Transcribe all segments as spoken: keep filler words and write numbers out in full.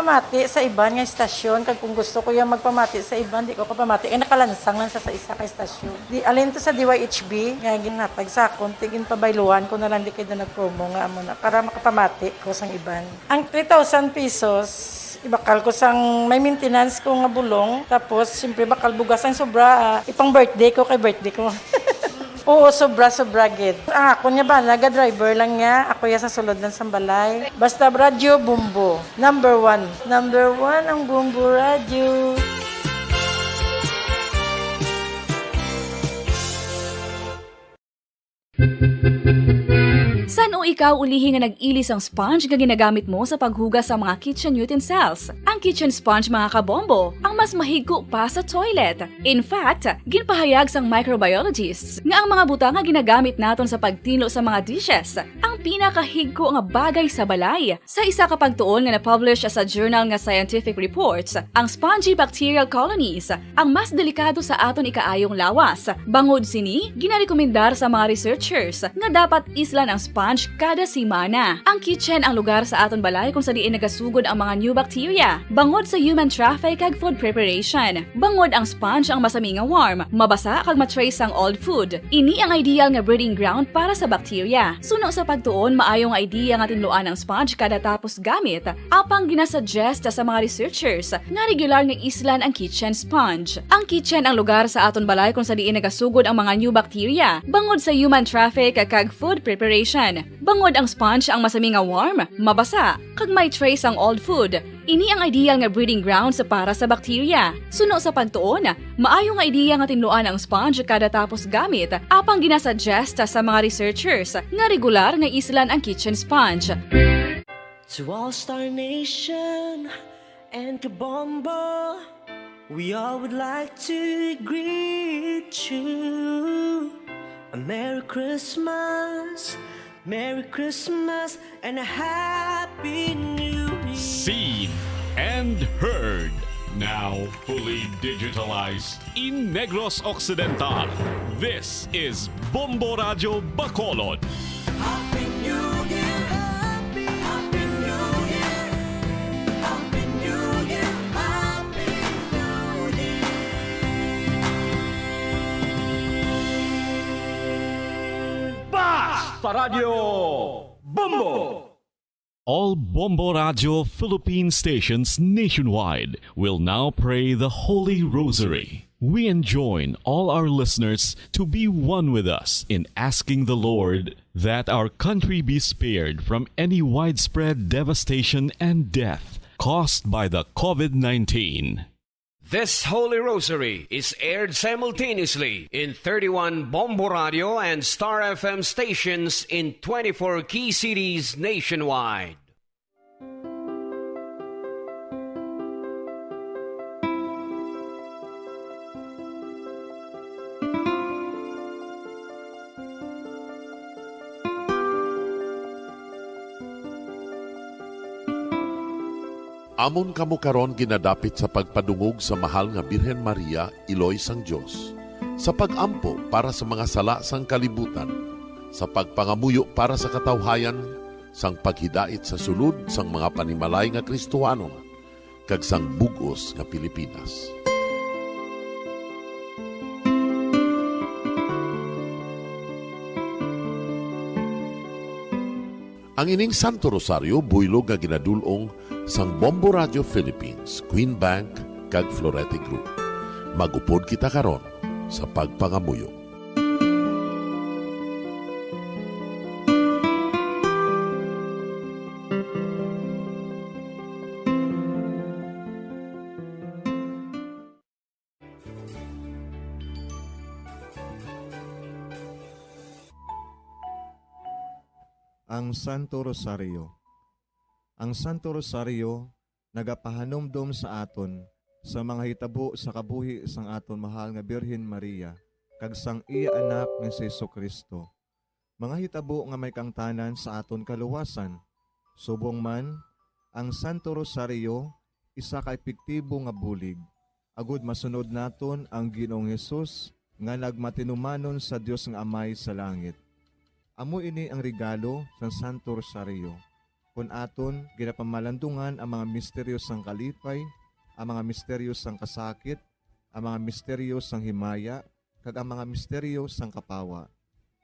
Pamati sa iban nga istasyon, kag kung gusto ko yung magpamati sa iban, di ko kapamati, kay nakalansang lang sa, sa isa ka istasyon. Di, alin to sa D Y H B, nga ginhatag sa akon, ti ginpabayluan ko na lang, di kay do nag-promo nga amo na, para makapamati ko sang iban. Ang three thousand pesos, ibakal ko sang may maintenance ko nga bulong, tapos siyempre bakal bugas ang sobra, ah, ipang birthday ko kay birthday ko. Oo, sobra, sobra gid. Ang akon nga bana, ga-driver lang niya. Ako ya sa sulod lang sang balay. Basta radyo, Bombo. Number one. Number one ang Bombo Radyo. San-o ikaw ulihi nga nag-ili sang sponge nga ginagamit mo sa paghugas sa mga kitchen utensils? Ang kitchen sponge, mga kabombo, ang mas mahigko pa sa toilet. In fact, ginpahayag sang microbiologists nga ang mga butang nga ginagamit naton sa pagtinlo sa mga dishes ang pinakahigko nga bagay sa balay. Sa isa ka pagtuon nga na-publish sa journal nga Scientific Reports, ang spongy bacterial colonies ang mas delikado sa aton ikaayong lawas. Bangod sini, ginarekomendar sa mga researchers nga dapat islan ang sponge kada semana. Ang kitchen ang lugar sa aton balay kung sa diin nagasugod ang mga new bacteria, bangod sa human traffic kag food preparation. Bangod ang sponge ang masami nga warm, mabasa kag ma-trace ang old food. Ini ang ideal nga breeding ground para sa bacteria. Suno sa pagtuon, maayo nga idea nga tinluan ang sponge kada tapos gamit, apang ginasuggest sa mga researchers nga regular nga islan ang kitchen sponge. Ang kitchen ang lugar sa aton balay kung sa diin nagasugod ang mga new bacteria, bangod sa human traffic kag food preparation. Bangod ang sponge ang masami nga warm, mabasa, kag may trace ang old food. Ini ang ideal nga breeding grounds para sa bacteria. Suno sa pagtuon, maayo nga idea nga tinluan ang sponge kada tapos gamit, apang ginasuggest sa mga researchers nga regular nga islan ang kitchen sponge. To all Star Nation and Kabombo, we all would like to greet you a Merry Christmas, Merry Christmas, and a Happy New Year. Seen and heard, now fully digitalized in Negros Occidental. This is Bombo Radyo Bacolod. Happy New Year! Happy, Happy New Year! Happy New Year! Happy New Year! Basta Radyo Bombo! All Bombo Radyo Philippine stations nationwide will now pray the Holy Rosary. We enjoin all our listeners to be one with us in asking the Lord that our country be spared from any widespread devastation and death caused by the COVID nineteen. This Holy Rosary is aired simultaneously in thirty-one Bombo Radio and Star F M stations in twenty-four key cities nationwide. Amon kamo karon ginadapit sa pagpadungog sa Mahal nga Birhen Maria, Iloy sang Dios, sa pag-ampo para sa mga sala sang kalibutan, sa pagpangamuyo para sa katawhayan, sang paghidait sa sulod sang mga panimalay nga Kristohanon, kag sang bug-os nga Pilipinas. Ang ining Santo Rosario buylog nga ginadul-ong sang Bombo Radio Philippines, Queen Bank, kag Florete Group. Mag-upod kita karon sa pagpangamuyo. Ang Santo Rosario. Ang Santo Rosario nagapahanumdom sa aton sa mga hitabo sa kabuhi sang aton mahal nga Birhen Maria kag sang iya Anak nga si Jesu-Cristo, mga hitabo nga may kaangtanan sa aton kaluwasan. Subong man, ang Santo Rosario isa ka epektibo nga bulig agud masunod naton ang Ginoong Hesus nga nagmatinumanon sa Dios nga Amay sa langit. Amo ini ang regalo sang Santo Rosario. kon aton ginapamalandungan ang mga misteryo sang kalipay, ang mga misteryo sang kasakit, ang mga misteryo sang himaya, kag ang mga misteryo sang kapawa.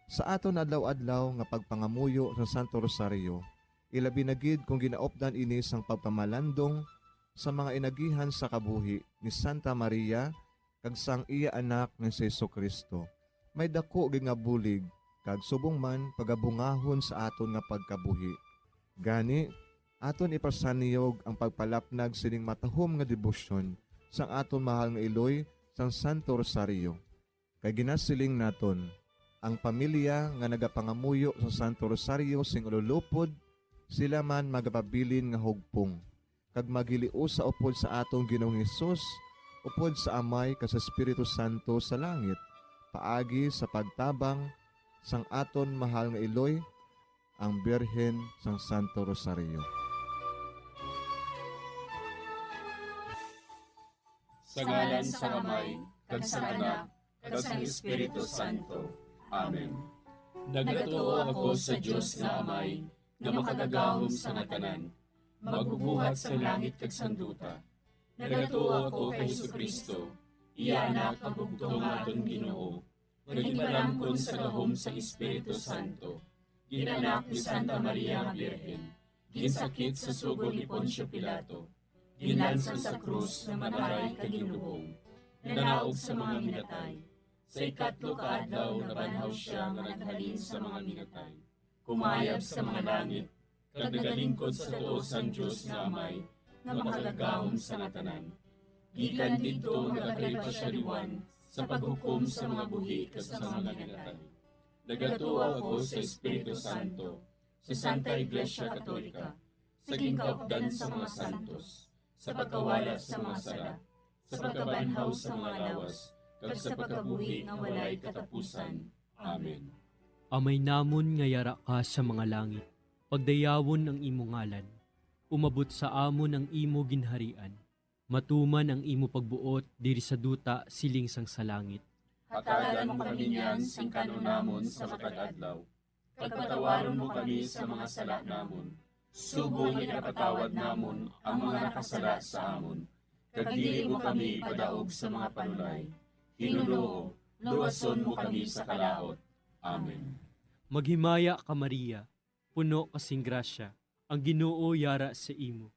Sa aton adlaw-adlaw nga pagpangamuyo sa Santo Rosario, ilabi na gid kon ginaupdan ini sang pagpamalandong sa mga inagihan sa kabuhi ni Santa Maria kag sang iya Anak nga si Jesu-Cristo, may daku gid nga bulig kag subong man pagabungahon sa aton nga pagkabuhi. Gani, aton ipasaniyog ang pagpalapnag sining matahom nga debosyon sang aton mahal nga iloy sang Santo Rosario. Kay ginasiling naton, ang pamilya nga nagapangamuyo sa Santo Rosario sing ululupod, sila man magapabilin nga hugpong, kag maghiliusa upod sa aton Ginoong Hesus, upod sa Amay kag sa Espiritu Santo sa langit, paagi sa pagtabang sang aton mahal nga iloy, ang Birhen sang Santo Rosario. Sa ngalan sang Amay, kag sang Anak, kag sang Espiritu Santo. Amen. Nagatuo ako sa Dios nga Amay, nga makagagahom sa nga tanan, magbubuhat sang langit kag sang duta. Nagatuo ako kay Jesu-Cristo, iya Anak, ang bugtong nga aton Ginoo, nga ginpalamkon sa gahom sang Espiritu Santo, ginanak ni Santa Maria nga Birhen, ginsakit sa sugo ni Poncio Pilato, ginlansang sa krus, namatay kag ginlubong, nanaog sa mga minatay. Sa ikatlo ka adlaw nabanhaw sia nga naghalin sa mga minatay, kumayab sa mga langit, kag nagalingkod sa tuo sang Dios nga Amay, nga makagagahom sa nga tanan. Gikan didto nagakari pa sia liwan sa paghukom sa mga buhi kag sa mga minatay. Nagatuo ako sa Espiritu Santo, sa Santa Iglesia Katolika, sa ginkaupdan sa mga santos, sa pagkawala sa mga sala, sa pagkabanhaw sa mga lawas, kag sa pagkabuhi nga walay katapusan. Amen. Amay namon nga yara ka sa mga langit, pagdayawon ang imo ngalan. Umabot sa amon ang imo ginharian. Matuman ang imo pagbuot diri sa duta siling sang sa langit. Hatagan mo kami niyan sing kan-on namon sa matag adlaw, kag patawaron mo kami sa mga sala namon, subong nga ginapatawad namon ang mga nakasala sa amon, kag dili mo kami ipadaog sa mga panulay. Ginoo, luwason mo kami sa kalaut. Amen. Maghimaya ka, Maria, puno ka sing grasya, ang Ginoo yara sa imo.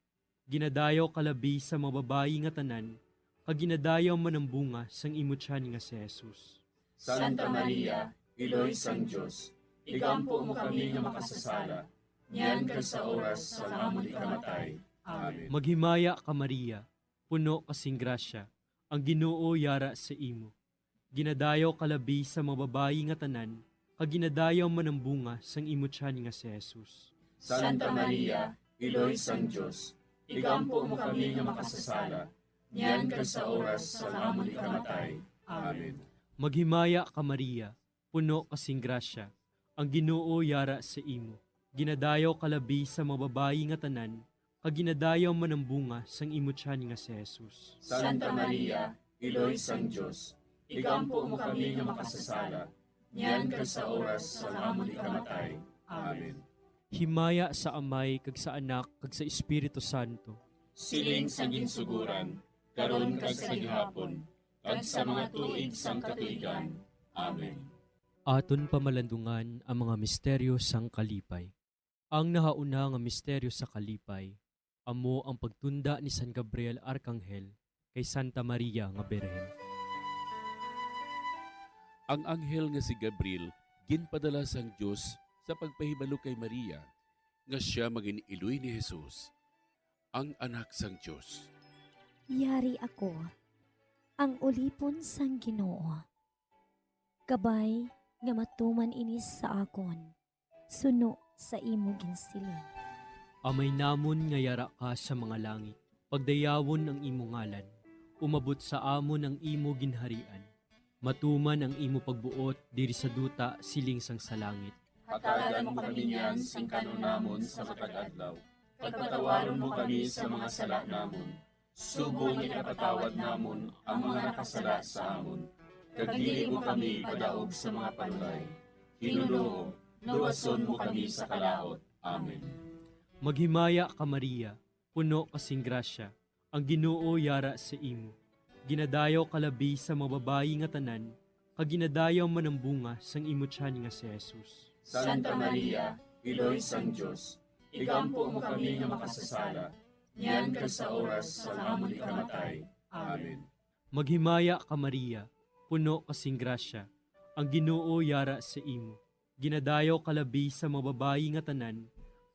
Ginadayaw ka labi sa mga babayi nga tanan, kag ginadayaw man ang bunga sang imo tiyan nga si Jesus. Santa Maria, Iloy sang Dios, igampo mo kami nga makasasala, niyan kag sa oras sang amon ikamatay. Amen. Maghimaya ka, Maria, puno ka sing grasya, ang Ginoo yara sa imo. Ginadayaw ka labi sa mga babayi nga tanan, kag ginadayaw man ang bunga sang imo tiyan nga si Jesus. Santa Maria, Iloy sang Dios, igampo mo kami nga makasasala, niyan kag sa oras sang amon ikamatay. Amen. Maghimaya ka, Maria, puno ka sing grasya, ang Ginoo yara sa imo. Ginadayaw ka labi sa mga babayi nga tanan, kag ginadayaw man ang bunga sang imo tiyan nga si Jesus. Santa Maria, Iloy sang Dios, igampo mo kami nga makasasala, niyan kag sa oras sang amon ikamatay. Amen. Himaya sa Amay, kag sa Anak, kag sa Espiritu Santo. Siling sa ginsugoran, karon kag sa gihapon, kag sa mga tuig sang katuigan. Amen. Aton pamalandungan ang mga misteryo sang kalipay. Ang nahauna nga misteryo sa kalipay amo ang pagtunda ni San Gabriel Arkanghel kay Santa Maria nga Birhen. Ang anghel nga si Gabriel ginpadala sang Dios sa pagpahibalo kay Maria nga sia mangin-iloy ni Jesus, ang Anak sang Dios. Yari ako, ang ulipon sang Ginoo. Kabay nga matuman ini sa akon, suno sa imo ginsiling. Amay namon nga yara ka sa mga langit, pagdayawon ang imo ngalan. Umabot sa amon ang imo ginharian. Matuman ang imo pagbuot diri sa duta siling sang sa langit. Hatagan mo kami niyan sing kan-on namon sa matag adlaw, kag patawaron mo kami sa mga sala namon, subong nga ginapatawad namon ang mga nakasala sa amon, kag dili mo kami ipadaog sa mga panulay. Ginoo, luwason mo kami sa kalaut. Amen. Maghimaya ka, Maria, puno ka sing grasya, ang Ginoo yara sa imo. Ginadayaw ka labi sa mga babayi nga tanan, kag ginadayaw man ang bunga sang imo tiyan nga si Jesus. Santa Maria, Iloy sang Dios, igampo mo kami nga makasasala, niyan kag sa oras sang amon ikamatay. Amen. Maghimaya ka, Maria, puno ka sing grasya, ang Ginoo yara sa imo. Ginadayaw ka labi sa mga babayi nga tanan,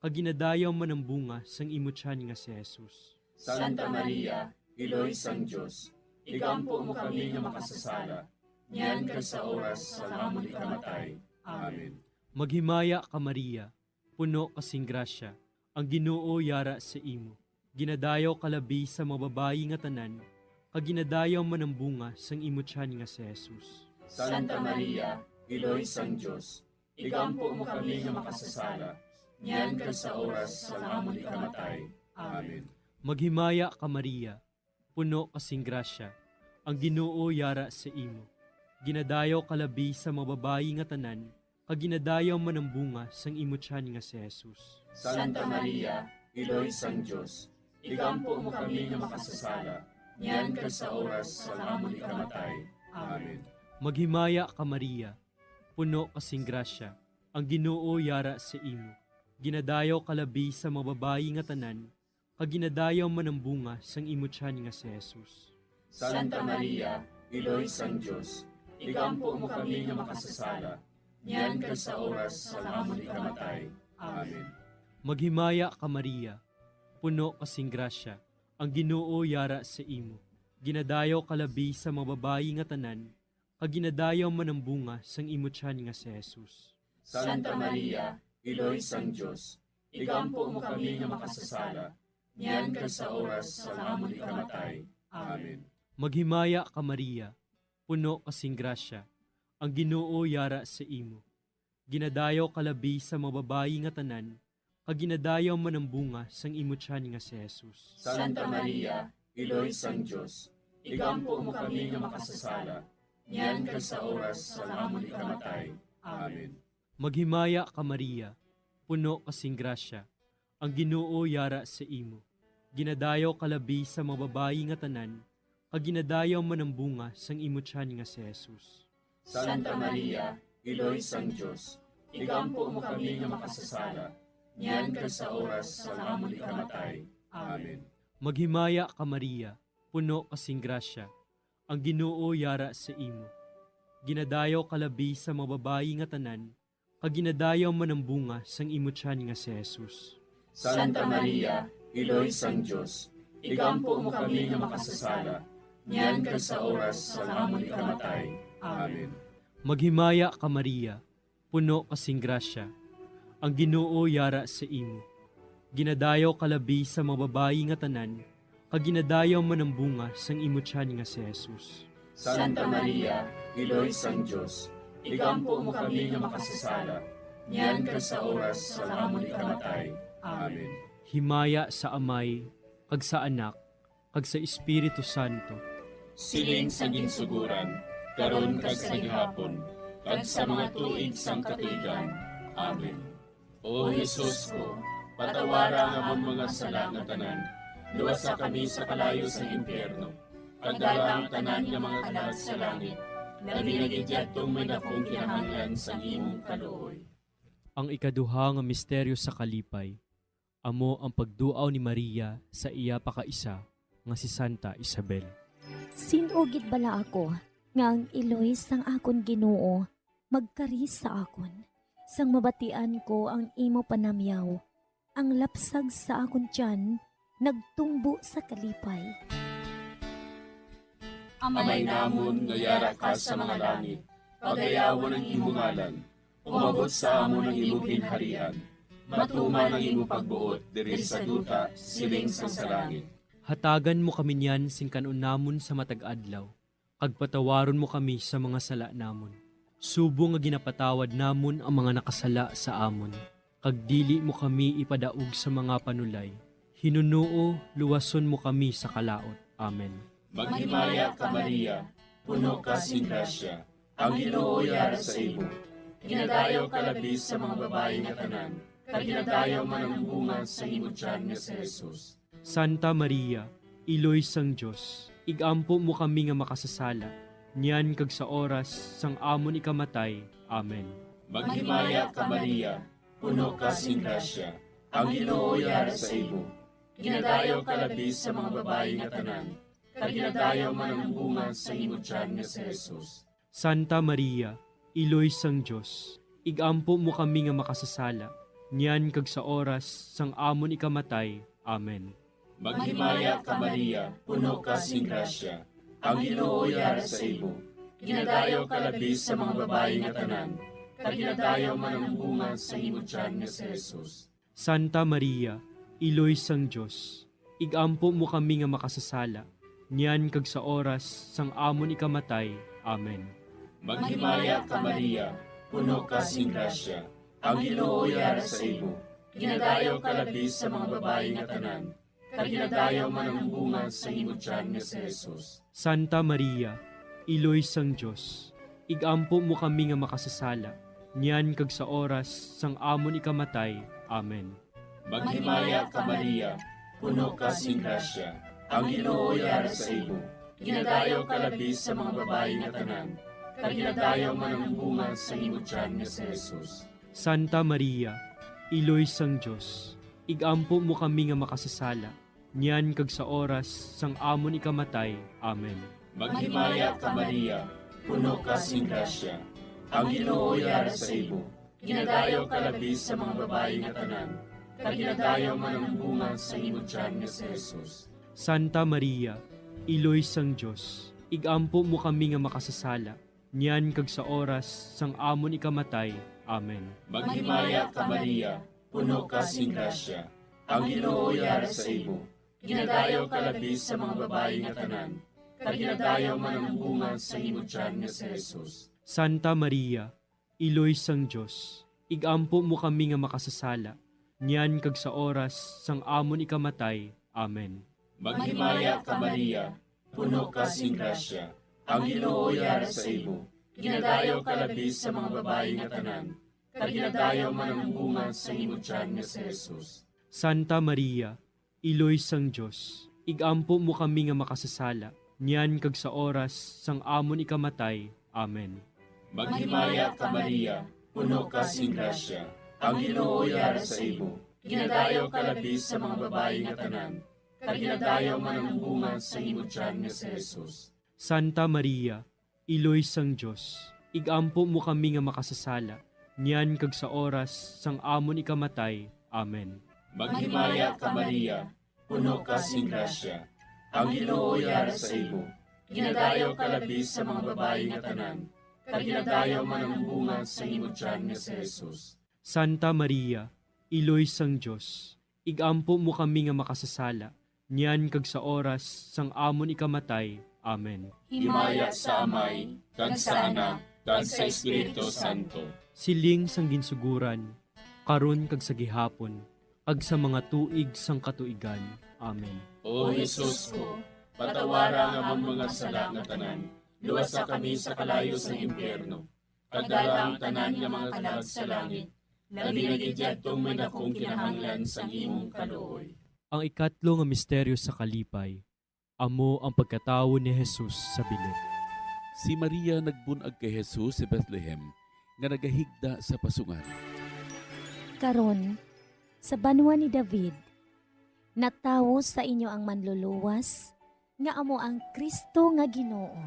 kag ginadayaw man ang bunga sang imo tiyan nga si Jesus. Santa Maria, Iloy sang Dios, igampo mo kami nga makasasala, niyan kag sa oras sang amon ikamatay. Amen. Maghimaya ka, Maria, puno ka sing grasya, ang Ginoo yara sa imo. Ginadayaw ka labi sa mga babayi nga tanan, kag ginadayaw man ang bunga sang imo tiyan nga si Jesus. Santa Maria, Iloy sang Dios, igampo mo kami nga makasasala, niyan kag sa oras sang amon ikamatay. Amen. Maghimaya ka, Maria, puno ka sing grasya, ang Ginoo yara sa imo. Ginadayaw ka labi sa mga babayi nga tanan, kag ginadayaw man ang bunga sang imo tiyan nga si Jesus. Santa Maria, Iloy sang Dios, igampo mo kami nga makasasala, niyan kag sa oras sang amon ikamatay. Amen. Maghimaya ka, Maria, puno ka sing grasya, ang Ginoo yara sa imo. Ginadayaw ka labi sa mga babayi nga tanan, kag ginadayaw man ang bunga sang imo tiyan nga si Jesus. Santa Maria, Iloy sang Dios, igampo mo kami nga makasasala, niyan kag sa oras sang amon ikamatay. Amen. Maghimaya ka, Maria, puno ka sing grasya, ang Ginoo yara sa imo. Ginadayaw ka labi sa mga babayi nga tanan, kag ginadayaw man ang bunga sang imo tiyan nga si Jesus. Santa Maria, Iloy sang Dios, igampo mo kami nga makasasala, niyan kag sa oras sang amon ikamatay. Amen. Maghimaya ka, Maria, puno ka sing grasya, ang Ginoo yara sa imo. Ginadayaw ka labi sa mga babayi nga tanan, kag ginadayaw man ang bunga sang imo tiyan nga si Jesus. Santa Maria, Iloy sang Dios, igampo mo kami nga makasasala, niyan kag sa oras sang amon ikamatay. Amen. Maghimaya ka, Maria, puno ka sing grasya, ang Ginoo yara sa imo. Ginadayaw ka labi sa mga babayi nga tanan, kag ginadayaw man ang bunga sang imo tiyan nga si Jesus. Santa Maria, Iloy sang Dios, igampo mo kami nga makasasala, niyan kag sa oras sang amon ikamatay. Amen. Maghimaya ka, Maria, puno ka sing grasya, ang Ginoo yara sa imo. Ginadayaw ka labi sa mga babayi nga tanan, kag ginadayaw man ang bunga sang imo tiyan nga si Jesus. Santa Maria, Iloy sang Dios, igampo mo kami nga makasasala, niyan kag sa oras sang amon ikamatay. Amen. Maghimaya ka, Maria, puno ka sing grasya, ang Ginoo yara sa imo. Ginadayaw ka labi sa mga babayi nga tanan, kag ginadayaw man ang bunga sang imo tiyan nga si Jesus. Santa Maria, Iloy sang Dios, igampo mo kami nga makasasala, niyan kag sa oras sang amon ikamatay. Amen. Himaya sa Amay, kag sa Anak, kag sa Espiritu Santo. Siling sa ginsuguran, karon kag sa gihapon, kag sa mga tuig sang katuigan. Amen. O Jesus ko, patawara ang amon mga sala nga tanan, luwasa kami sa kalayo sang impyerno, kag dala ang tanan nga mga kalag sa langit, labi na gid yadtong may dakong kinahanglan sang imong kaluoy. Ang ikaduha nga misteryo sa kalipay, amo ang pagduaw ni Maria sa iya pakaisa nga si Santa Isabel. Sin-o gid bala ako nga ang iloy sang akon Ginoo magkari sa akon, sang mabatian ko ang imo panamyaw? Ang lapsag sa akon tiyan nagtumbo sa kalipay. Amay namon nga yara ka sa mga langit, pagayawon ang imo ngalan. Umabot sa amon ang imo ginharian. Matuman ang imo pagbuot diri sa duta, siling sang sa langit. Hatagan mo kami niyan sing kan-on namon sa matag adlaw, kag patawaron mo kami sa mga sala namon, subong nga ginapatawad namon ang mga nakasala sa amon. Kag dili mo kami ipadaog sa mga panulay. Hinunoo, luwason mo kami sa kalaut. Amen. Maghimaya ka, Maria, puno ka sing grasya, ang Ginoo yara sa imo. Ginadayaw ka labi sa mga babayi nga tanan, kag ginadayaw man ang bunga sang imo tiyan nga si Jesus. Santa Maria, Iloy sang Dios, igampo mo kami nga makasasala, niyan kag sa oras sang amon ikamatay. Amen. Maghimaya ka, Maria, puno ka sing grasya, ang Ginoo yara sa imo. Ginadayaw ka labi sa mga babayi nga tanan, kag ginadayaw man ang bunga sang imo tiyan nga si Jesus. Santa Maria, Iloy sang Dios, igampo mo kami nga makasasala, niyan kag sa oras sang amon ikamatay. Amen. Maghimaya ka, Maria, puno ka sing grasya, ang Ginoo yara sa imo. Ginadayaw ka labi sa mga babayi nga tanan, kag ginadayaw man ang bunga sang imo tiyan nga si Jesus. Santa Maria, Iloy sang Dios, igampo mo kami nga makasasala, niyan kag sa oras sang amon ikamatay. Amen. Maghimaya ka, Maria, puno ka sing grasya, ang Ginoo yara sa imo. Ginadayaw ka labi sa mga babayi nga tanan, kag ginadayaw man ang bunga sang imo tiyan nga si Jesus. Santa Maria, Iloy sang Dios, igampo mo kami nga makasasala, niyan kag sa oras sang amon ikamatay. Amen. Maghimaya ka, Maria, puno ka sing grasya, ang Ginoo yara sa imo. Ginadayaw ka labi sa mga babayi nga tanan, kag ginadayaw man ang bunga sang imo tiyan nga si Jesus. Santa Maria, Iloy sang Dios, igampo mo kami nga makasasala, niyan kag sa oras sang amon ikamatay. Amen. Maghimaya ka, Maria, puno ka sing grasya, ang Ginoo yara sa imo. Ginadayaw ka labi sa mga babayi nga tanan, kag ginadayaw man ang bunga sang imo tiyan nga si Jesus. Santa Maria, Iloy sang Dios, igampo mo kami nga makasasala, niyan kag sa oras sang amon ikamatay. Amen. Maghimaya ka, Maria, puno ka sing grasya, ang Ginoo yara sa imo. Ginadayaw ka labi sa mga babayi nga tanan, kag ginadayaw man ang bunga sang imo tiyan nga si Jesus. Santa Maria, Iloy sang Dios, igampo mo kami nga makasasala, niyan kag sa oras sang amon ikamatay. Amen. Maghimaya ka, Maria, puno ka sing grasya, ang Ginoo yara sa imo. Ginadayaw ka labi sa mga babayi nga tanan, kag ginadayaw man ang bunga sang imo tiyan nga si Jesus. Santa Maria, Iloy sang Dios, igampo mo kami nga makasasala, niyan kag sa oras sang amon ikamatay. Amen. Maghimaya ka, Maria, puno ka sing grasya, ang Ginoo yara sa imo. Ginadayaw ka labi sa mga babayi nga tanan, kag ginadayaw man ang bunga sang imo tiyan nga si Jesus. Santa Maria, Iloy sang Dios, igampo mo kami nga makasasala, niyan kag sa oras sang amon ikamatay. Amen. Maghimaya ka, Maria, puno ka sing grasya, ang Ginoo yara sa imo. Ginadayaw ka labi sa mga babayi nga tanan, kag ginadayaw man ang bunga sang imo tiyan nga si Jesus. Santa Maria, Iloy sang Dios, igampo mo kami nga makasasala, niyan kag sa oras sang amon ikamatay. Amen. Himaya sa Amay, kag sa Anak, kag sa Espiritu Santo. Siling sang ginsuguran, karon kag sa gihapon, kag sa mga tuig sang katuigan. Amen. O Jesus ko, patawara ang amon mga sala nga tanan, luwasa kami sa kalayo sang impyerno, kag dala ang tanan nga mga kalag sa langit, labi na gid yadtong may dakong kinahanglan sang imong kaluoy. Ang ikatlo nga misteryo sa kalipay, amo ang pagkatawo ni Jesus sa bilog. Si Maria nagbun-ag kay Jesus sa Bethlehem, nga nagahigda sa pasungan. Karon, sa banwa ni David, natawo sa inyo ang Manluluwas, nga amo ang Cristo nga Ginoo.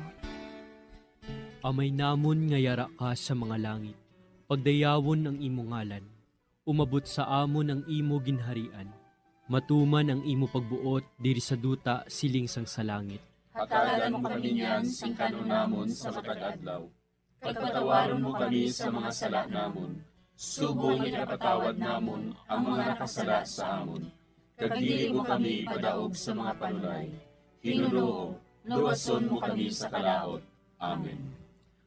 Amay namon nga yara ka sa mga langit, pagdayawon ang imo ngalan. Umabot sa amon ang imo ginharian. Matuman ang imo pagbuot diri sa duta siling sang sa langit. Hatagan mo kami niyan sing kan-on namon sa matag adlaw. Kag patawaron mo kami sa mga sala namon, subong nga ginapatawad namon ang mga nakasala sa amon. Kag dili mo kami ipadaog sa mga panulay. Ginoo, luwason mo kami sa kalaut. Amen.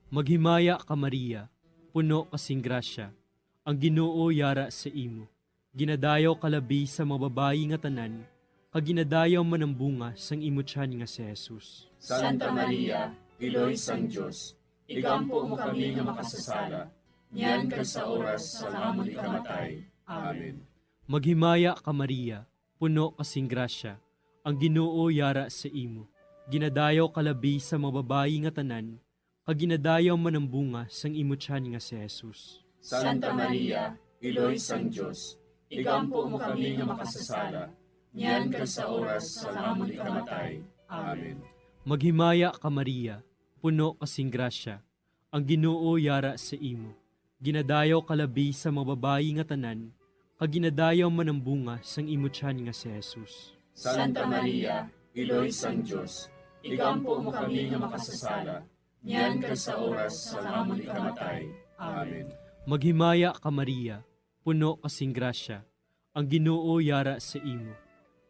Maghimaya ka, Maria, puno ka sing grasya, ang Ginoo yara sa imo. Ginadayaw ka labi sa mga babayi nga tanan, kag ginadayaw man ang bunga sang imo tiyan nga si Jesus. Santa Maria, Iloy sang Dios, igampo mo kami nga makasasala, niyan kag sa oras sang amon ikamatay. Amen. Maghimaya ka, Maria, puno ka sing grasya, ang Ginoo yara sa imo. Ginadayaw ka labi sa mga babayi nga tanan, kag ginadayaw man ang bunga sang imo tiyan nga si Jesus. Santa Maria, Iloy sang Dios, igampo mo kami nga makasasala, niyan kag sa oras sang amon ikamatay. Amen. Maghimaya ka, Maria, puno ka sing grasya, ang Ginoo yara sa imo. Ginadayaw ka labi sa mga babayi nga tanan, kag ginadayaw man ang bunga sang imo tiyan nga si Jesus. Santa Maria, Iloy sang Dios, igampo mo kami nga makasasala, niyan kag sa oras sang amon ikamatay. Amen. Maghimaya ka, Maria, puno ka sing grasya, ang Ginoo yara sa imo.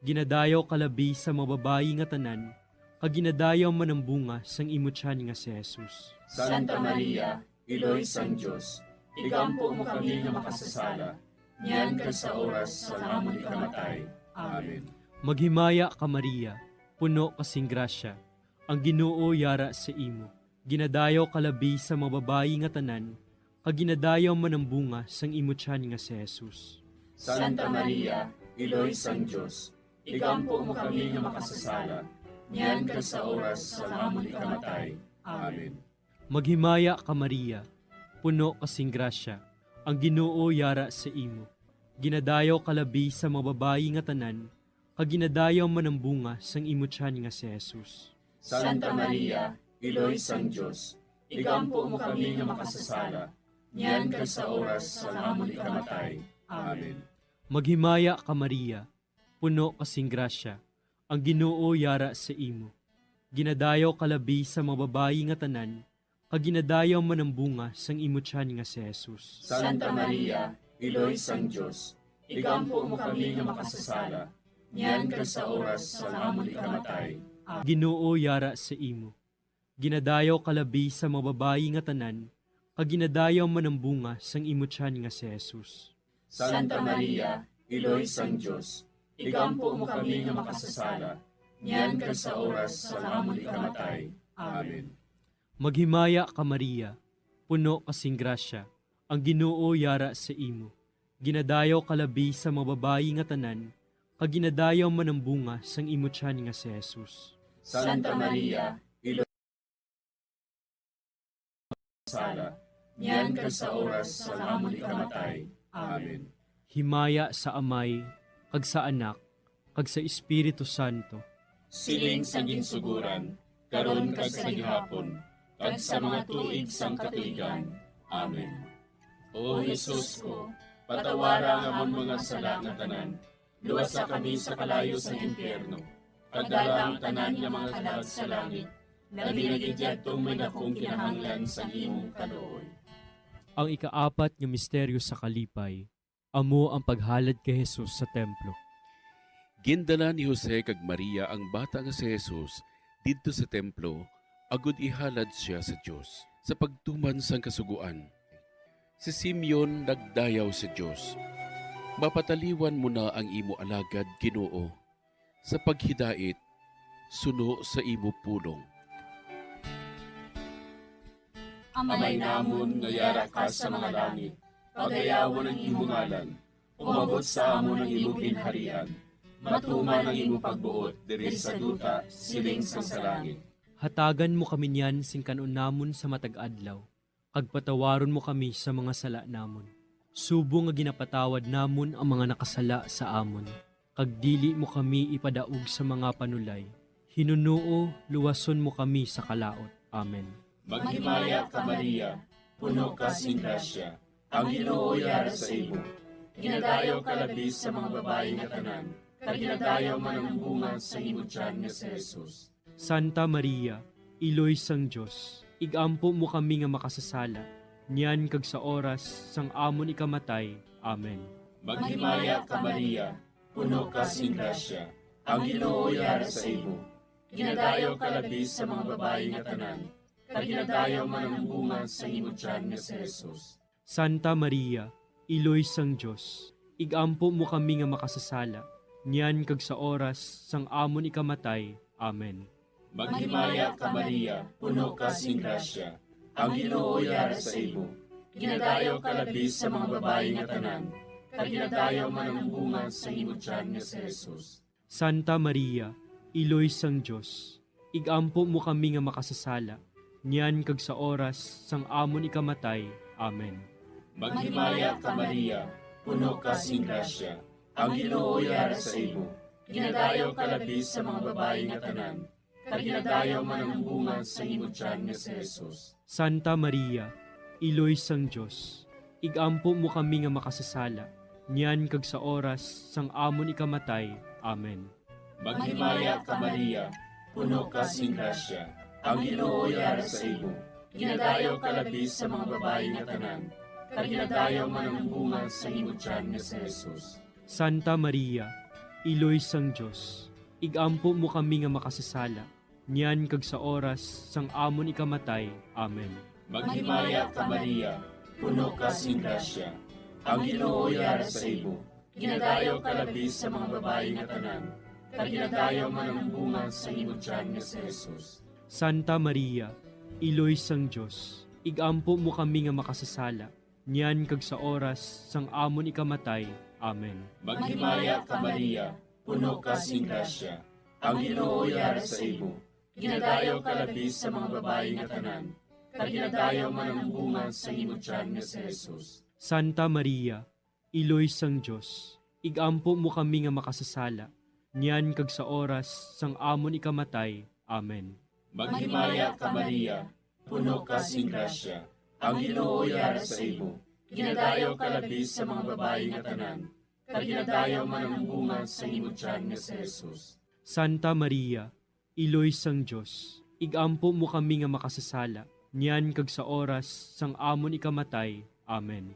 Ginadayaw ka labi sa mga babayi nga tanan, kag ginadayaw man ang bunga sang imo tiyan nga si Jesus. Santa Maria, Iloy sang Dios, igampo mo kami nga makasasala, niyan kag sa oras sang amon ikamatay. Amen. Maghimaya ka, Maria, puno ka sing grasya, ang Ginoo yara sa imo. Ginadayaw ka labi sa mga babayi nga tanan, kag ginadayaw man ang bunga sang imo tiyan nga si Jesus. Santa Maria, Iloy sang Dios, igampo mo kami nga makasasala, niyan kag sa oras sang amon ikamatay. Amen. Maghimaya ka, Maria, puno ka sing grasya, ang Ginoo yara sa imo. Ginadayaw ka labi sa mga babayi nga tanan, kag ginadayaw man ang bunga sang imo tiyan nga si Jesus. Santa Maria, Iloy sang Dios, igampo mo kami nga makasasala, niyan kag sa oras sang amon ikamatay. Amen. Maghimaya ka, Maria, puno ka sing grasya, ang Ginoo yara sa imo. Ginadayaw ka labi sa mga babayi nga tanan, kag ginadayaw man ang bunga sang imo tiyan nga si Jesus. Santa Maria, Iloy sang Dios, igampo mo kami nga makasasala, niyan kag sa oras sang amon ikamatay. Amen. Ginoo yara sa imo. Ginadayaw ka labi sa mga babayi nga tanan, kag ginadayaw man ang bunga sang imo tiyan nga si Jesus. Santa Maria, Iloy sang Dios, igampo mo kami nga makasasala, niyan kag sa oras sang amon ikamatay. Amen. Maghimaya ka, Maria, puno ka sing grasya, ang Ginoo yara sa imo. Ginadayaw ka labi sa mga babayi nga tanan, kag ginadayaw man ang bunga sang imo tiyan nga si Jesus. Santa Maria, Iloy sala, niyan kag sa oras sang amon ikamatay. Amen. Himaya sa Amay, kag sa Anak, kag sa Espiritu Santo. Siling sa ginsuguran, karon kag sa gihapon, kag sa mga tuig sang katuigan. Amen. O Jesus ko, patawara ang amon mga sala nga tanan, luwasa kami sa kalayo sang impyerno, kag dala ang tanan nga mga kalag sa langit, labi na gid yadtong may dakong kinahanglan sang imong kaluoy. Ang ikaapat nga misteryo sa kalipay, amo ang paghalad kay Jesus sa templo. Gindala ni Jose kag Maria ang bata nga si Jesus didto sa templo, agod ihalad sia sa Dios. Sa pagtuman sang Kasugoan, si Simeon nagdayaw sa Dios, "Mapataliwan mo na ang imo alagad, Ginoo, sa paghidait suno sa imo pulong." Amay namon nga yara ka sa mga langit, pagayawon ang imo ngalan. Umabot sa amon ang imo ginharian. Matuman ang imo pagbuot diri sa duta, siling sang sa langit. Hatagan mo kami niyan sing kan-on namon sa matag adlaw, kag patawaron mo kami sa mga sala namon, subong nga ginapatawad namon ang mga nakasala sa amon. Kag dili mo kami ipadaog sa mga panulay. Hinunoo, luwason mo kami sa kalaut. Amen. Maghimaya ka, Maria, puno ka sing grasya, ang Ginoo yara sa imo. Ginadayaw ka labi sa mga babayi nga tanan, kag ginadayaw man ang bunga sa imo tiyan nga si Jesus. Santa Maria, Iloy sang Dios, igampo mo kami nga makasasala, niyan kag sa oras sang amon ikamatay. Amen. Maghimaya ka, Maria, puno ka sing grasya, ang Ginoo yara sa imo. Ginadayaw ka labi sa mga babayi nga tanan, kag ginadayaw man ang bunga sa imo tiyan nga si Jesus. Santa Maria, Iloy sang Dios, igampo mo kami nga makasasala, niyan kag sa oras sang amon ikamatay. Amen. Maghimaya ka, Maria, puno ka sing grasya, ang Ginoo yara sa imo. Ginadayaw ka labi sa mga babayi nga tanan, kag ginadayaw man ang bunga sang imo tiyan nga si Jesus. Santa Maria, Iloy sang Dios, ig-ampo mo kami nga makasasala, niyan kag sa oras sang amon ikamatay. Amen. Maghimaya ka, Maria, puno ka sing grasya, ang Ginoo yara sa imo. Ginadayaw ka labi sa mga babayi nga tanan, kag ginadayaw man ang bunga sang imo tiyan nga si Jesus. Santa Maria, Iloy sang Dios, ig-ampo mo kami nga makasasala, niyan kag sa oras sang amon ikamatay. Amen. Maghimaya ka, Maria, puno ka sing grasya, ang Ginoo yara sa imo. Ginadayaw ka labi sa mga babayi nga tanan, kag ginadayaw man ang bunga sang imo tiyan nga si Jesus. Santa Maria, Iloy sang Dios, ig-ampo mo kami nga makasasala, niyan kag sa oras sang amon ikamatay. Amen. Maghimaya ka, Maria, puno ka sing grasya, ang Ginoo yara sa imo. Ginadayaw ka labi sa mga babayi nga tanan, kag ginadayaw man ang bunga sang imo tiyan nga si Jesus. Santa Maria, Iloy sang Dios, ig-ampo mo kami nga makasasala, niyan kag sa oras sang amon ikamatay. Amen. Maghimaya ka, Maria, puno ka sing grasya, ang Ginoo yara sa imo. Ginadayaw ka labi sa mga babayi nga tanan, kag ginadayaw man ang bunga sang imo tiyan nga si Jesus. Santa Maria, Iloy sang Dios, ig-ampo mo kami nga makasasala, niyan kag sa oras sang amon ikamatay. Amen. Maghimaya ka, Maria, puno ka sing grasya, ang Ginoo yara sa imo. Ginadayaw ka labi sa mga babayi nga tanan, kag ginadayaw man ang bunga sang imo tiyan nga si Jesus. Santa Maria, Iloy sang Dios, ig-ampo mo kami nga makasasala, niyan kag sa oras sang amon ikamatay. Amen.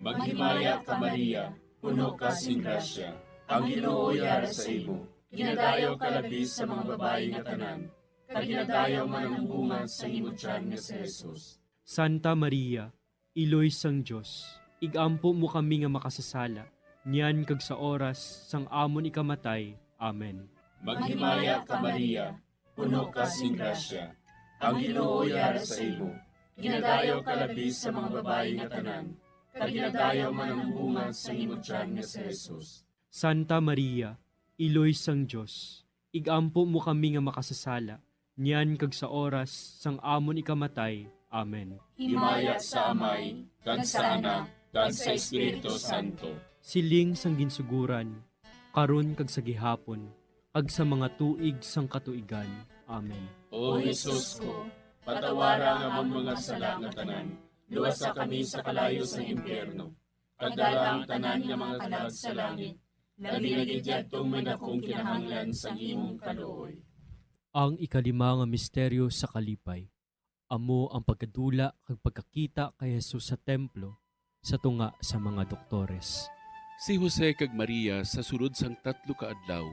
Maghimaya ka, Maria, puno ka sing grasya, ang Ginoo yara sa imo. Ginadayaw ka labi sa mga babayi nga tanan, kag ginadayaw man ang bunga sang imo tiyan nga si Jesus. Santa Maria, Iloy sang Dios, ig-ampo mo kami nga makasasala, niyan kag sa oras sang amon ikamatay. Amen. Maghimaya ka, Maria, puno ka sing grasya, ang Ginoo yara sa imo. Ginadayaw ka labi sa mga babayi nga tanan, kag ginadayaw man ang bunga sang imo tiyan nga si Jesus. Santa Maria, Iloy sang Dios, ig-ampo mo kami nga makasasala, niyan kag sa oras sang amon ikamatay. Amen. Himaya sa Amay, kag sa Anak, kag sa Espiritu Santo. Siling sang ginsuguran, karon kag sa gihapon, kag sa mga tuig sang katuigan. Amen. O Jesus ko, patawara ang amon mga sala nga tanan, luwasa kami sa kalayo sang impyerno, kag dala ang tanan nga mga kalag sa langit, labi na gid yadtong may dakong kinahanglan sang imong kaluoy. Ang ikalima nga misteryo sa kalipay, amo ang pagkadula kag pagkakita kay Jesus sa templo sa tunga sa mga doktores. Si Jose kag Maria sa sulod sang tatlo ka adlaw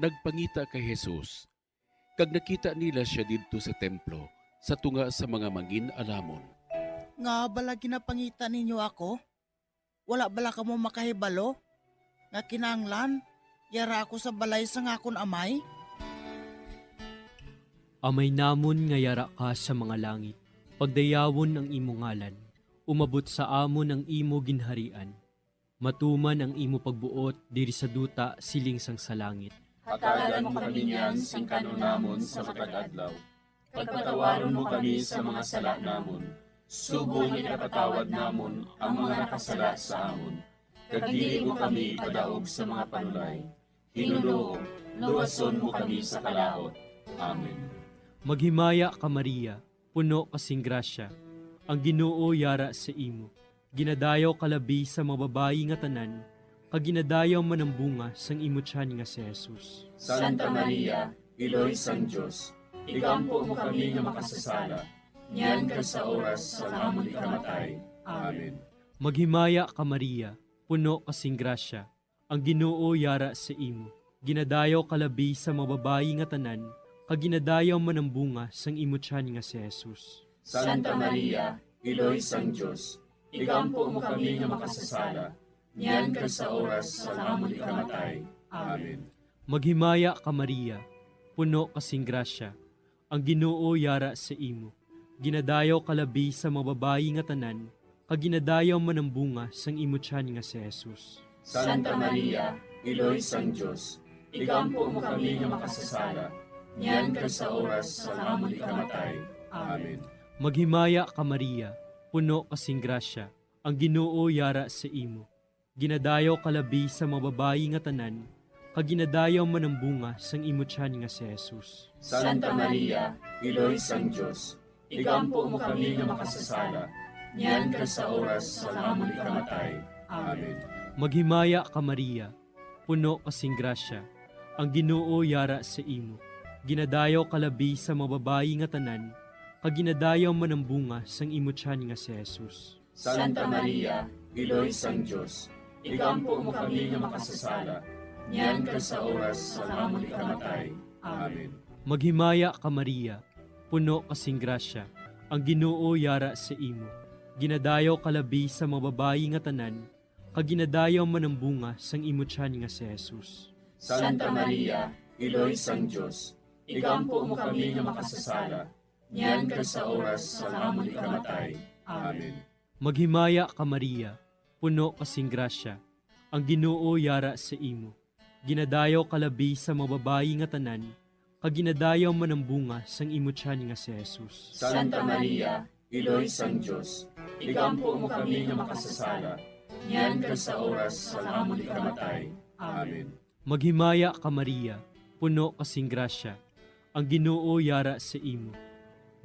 nagpangita kay Jesus, kag nakita nila sia didto sa templo sa tunga sa mga mangin-alamon. Ngaa bala ginapangita ninyo ako? Wala bala kamo makahibalo nga kinahanglan yara ako sa balay sang akon Amay? Amay namon nga yara ka sa mga langit, pagdayawon ang imo ngalan, umabot sa amon ang imo ginharian, matuman ang imo pagbuot diri sa duta siling sang sa langit. Hatagan mo kami niyan sing kan-on namon sa matag adlaw. Pagpatawaron mo kami sa mga sala namon, subong nga ginapatawad namon ang mga nakasala sa amon. Kag dili mo kami ipadaog sa mga panulay. Ginoo, luwason mo kami sa kalaut. Amen. Maghimaya ka, Maria, puno ka sing grasya, ang Ginoo yara sa imo. Ginadayaw ka labi sa mga babayi nga tanan, kag ginadayaw man ang bunga sang imo tiyan nga si Jesus. Santa Maria, Iloy sang Dios, igampo mo kami nga makasasala, niyan kag sa oras sang amon ikamatay. Amen. Maghimaya ka, Maria, puno ka sing grasya, ang Ginoo yara sa imo. Ginadayaw ka labi sa mga babayi nga tanan, kag ginadayaw man ang bunga sang imo tiyan nga si Jesus. Santa Maria, Iloy sang Dios, igampo mo kami nga makasasala, niyan kag sa oras sang amon ikamatay. Amen. Maghimaya ka, Maria, puno ka sing grasya, ang Ginoo yara sa imo. Ginadayaw ka labi sa mga babayi nga tanan, kag ginadayaw man ang bunga sang imo tiyan nga si Jesus. Santa Maria, Iloy sang Dios, igampo mo kami nga makasasala, niyan kag sa oras sang amon ikamatay. Amen. Maghimaya ka, Maria, puno ka sing grasya, ang Ginoo yara sa imo. Ginadayaw ka labi sa mga babayi nga tanan, kag ginadayaw man ang bunga sang imo tiyan nga si Jesus. Santa Maria, Iloy sang Dios, igampo mo kami nga makasasala, niyan kag sa oras sang amon ikamatay. Amen. Maghimaya ka, Maria, puno ka sing grasya, ang Ginoo yara sa imo. Ginadayaw ka labi sa mga babayi nga tanan, kag ginadayaw man ang bunga sang imo tiyan nga si Jesus. Santa Maria, Iloy sang Dios, igampo mo kami nga makasasala, niyan kag sa oras sang amon ikamatay. Amen. Maghimaya ka, Maria, puno ka sing grasya, ang Ginoo yara sa imo. Ginadayaw ka labi sa mga babayi nga tanan, kag ginadayaw man ang bunga sang imo tiyan nga si Jesus. Santa Maria, Iloy sang Dios, igampo mo kami nga makasasala, niyan kag sa oras sang amon ikamatay. Amen. Maghimaya ka, Maria, puno ka sing grasya, ang Ginoo yara sa imo. Ginadayaw ka labi sa mga babayi nga tanan, kag ginadayaw man ang bunga sang imo tiyan nga si Jesus. Santa Maria, Iloy sang Dios, igampo mo kami nga makasasala, niyan kag sa oras sang amon ikamatay. Amen. Maghimaya ka, Maria, puno ka sing grasya, ang Ginoo yara sa imo.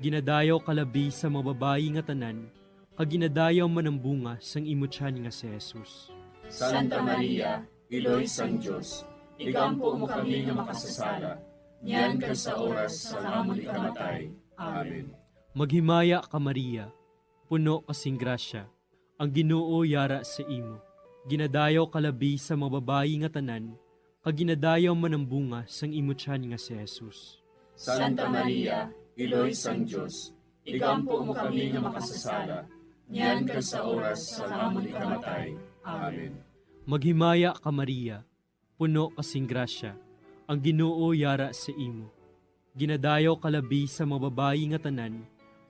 Ginadayaw ka labi sa mga babayi nga tanan, kag ginadayaw man ang bunga sang imo tiyan nga si Jesus. Santa Maria, Iloy sang Dios, igampo mo kami nga makasasala, niyan kag sa oras sang amon ikamatay. Amen. Maghimaya ka, Maria, puno ka sing grasya, ang Ginoo yara sa imo. Ginadayaw ka labi sa mga babayi nga tanan, kag ginadayaw man ang bunga sang imo tiyan nga si Jesus. Santa Maria, Iloy sang Dios, igampo mo kami nga makasasala, niyan kag sa oras sang amon ikamatay. Amen. Maghimaya ka, Maria, puno ka sing grasya, ang Ginoo yara sa imo. Ginadayaw ka labi sa mga babayi nga tanan,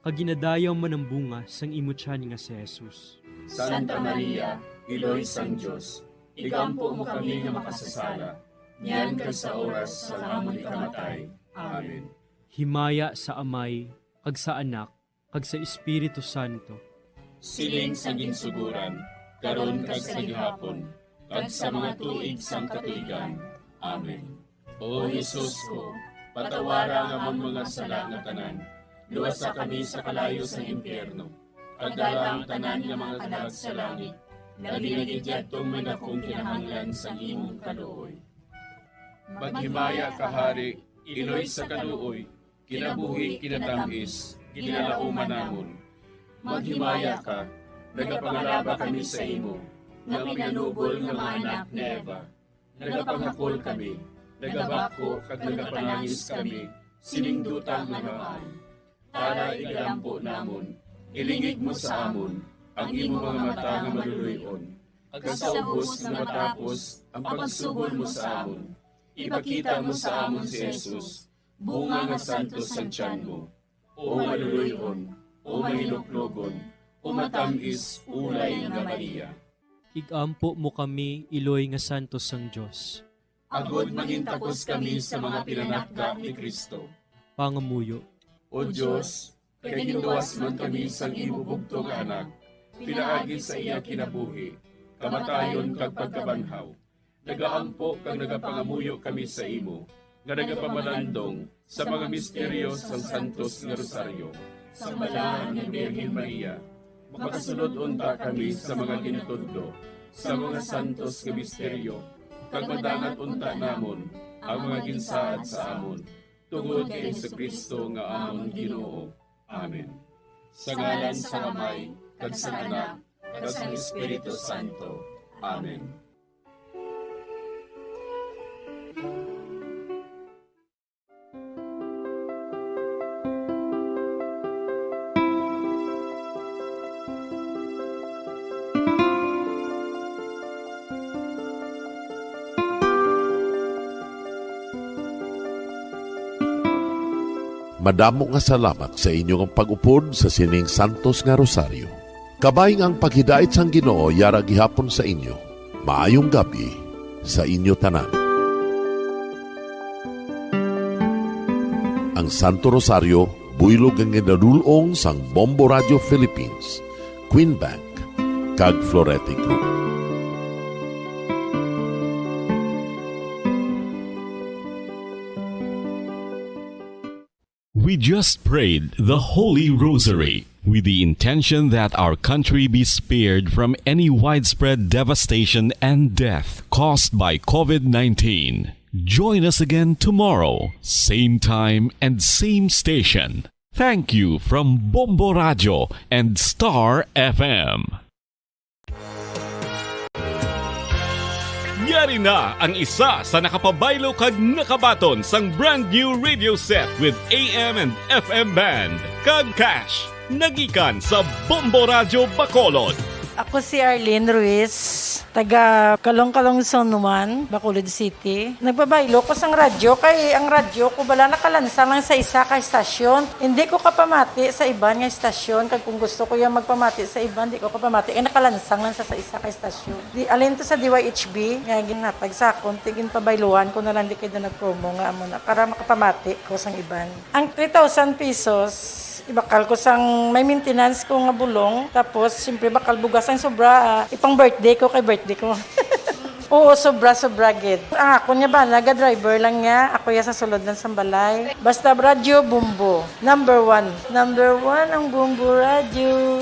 kag ginadayaw man ang bunga sang imo tiyan nga si Jesus. Santa Maria, Iloy sang Dios, igampo mo kami nga makasasala, niyan kag sa oras sang amon ikamatay. Amen. Himaya sa Amay, kag sa Anak, kag sa Espiritu Santo. Siling sa ginsugoran, karon kag sa gihapon, kag sa mga tuig sang katuigan. Amen. O Jesus ko, patawara ang amon mga sala nga tanan, luwasa kami sa kalayo sang impyerno, kag dala ang tanan nga mga kalag sa langit, labi na gid yadtong may dakong kinahanglan sang imong kaluoy. Maghimaya ka, Hari, Iloy sa kaluoy, kinabuhi, kinatam-is, ginalauman namon. Maghimaya ka, nagapangalaba kami sa imo, nga pinanubol nga mga anak ni Eva. Nagapangakol kami, nagabako kag nagapanangis kami sining duta nga namaan. Tara, igalampo namon, ilingig mo sa amon ang imo mga mata nga maluloy-on, kag sa ubos nga matapos ang pagsugol mo sa amon, ipakita mo sa amon si Jesus, bunga nga santos sang tiyan mo. O maluloy-on, o mahinuklogon, o matam-is ulay nga Maria. Igampo mo kami, iloy nga santos sang Dios. Agod mangintakos kami sa mga pinanakda ni Cristo. Pangamuyo. O Dios, kay ginluwas man kami sang imo bugtong nga Anak, pinaagi sa iya kinabuhi, kamatayon, kag pagkabanhaw, nagaampo kag nagapangamuyo kami sa imo, nga nagapamalandong sa mga misteryo sang santos nga rosaryo sang Balaan nga Birhen Maria. Makasulod unta kami sa mga ginatudlo sa mga santos nga misteryo, kag madangat unta namon ang mga ginsaad sa amon, tungod kay Jesu-Cristo nga amon Ginoo. Amen. Sa ngalan sang Amay, kag sang Anak, kag sang Espiritu Santo. Amen. Madamo nga salamat sa inyo nga pag-upod sa sining santos nga rosaryo. Kabay nga ang paghidait sang Ginoo yara gihapon sa inyo. Maayong gab-i sa inyo tanan. Ang Santo Rosario, buylog nga ginadul-ong sang Bombo Radio Philippines, Queen Bank, kag Florete Group. We just prayed the Holy Rosary with the intention that our country be spared from any widespread devastation and death caused by COVID nineteen. Join us again tomorrow, same time and same station. Thank you from Bombo Radio and Star F M. Yari na ang isa sa nakapabaylo kag nakabaton sang brand new radio set with A M and F M band kag cash. Nagikan sa Bombo Radyo Bacolod. Ako si Arlene Ruiz, taga Kalong-Kalong Zone one, Bacolod City. Nagpabaylo ko sang radyo kay ang radyo ko bala nakalansang lang sa isa ka istasyon. Hindi ko kapamati sa iban nga istasyon, kag kung gusto ko yung magpamati sa iban, di ko kapamati kay nakalansang lang sa, sa isa ka istasyon. Di, alin to sa D Y H B nga ginhatag sa akon, ti ginpabayluhan ko na lang di kay na nag-promo nga amo na para makapamati ko sang iban. Ang three thousand pesos, ibakal ko sang may maintenance ko nga bulong, tapos siyempre bakal bugas ang sobra, ah, ipang birthday ko kay birthday ko. Oo, sobra, sobra gid. Ang akon nga bana, ga-driver lang niya, ako ya sa sulod ng sambalay. Basta radyo, Bombo. Number one. Number one ang Bombo Radyo.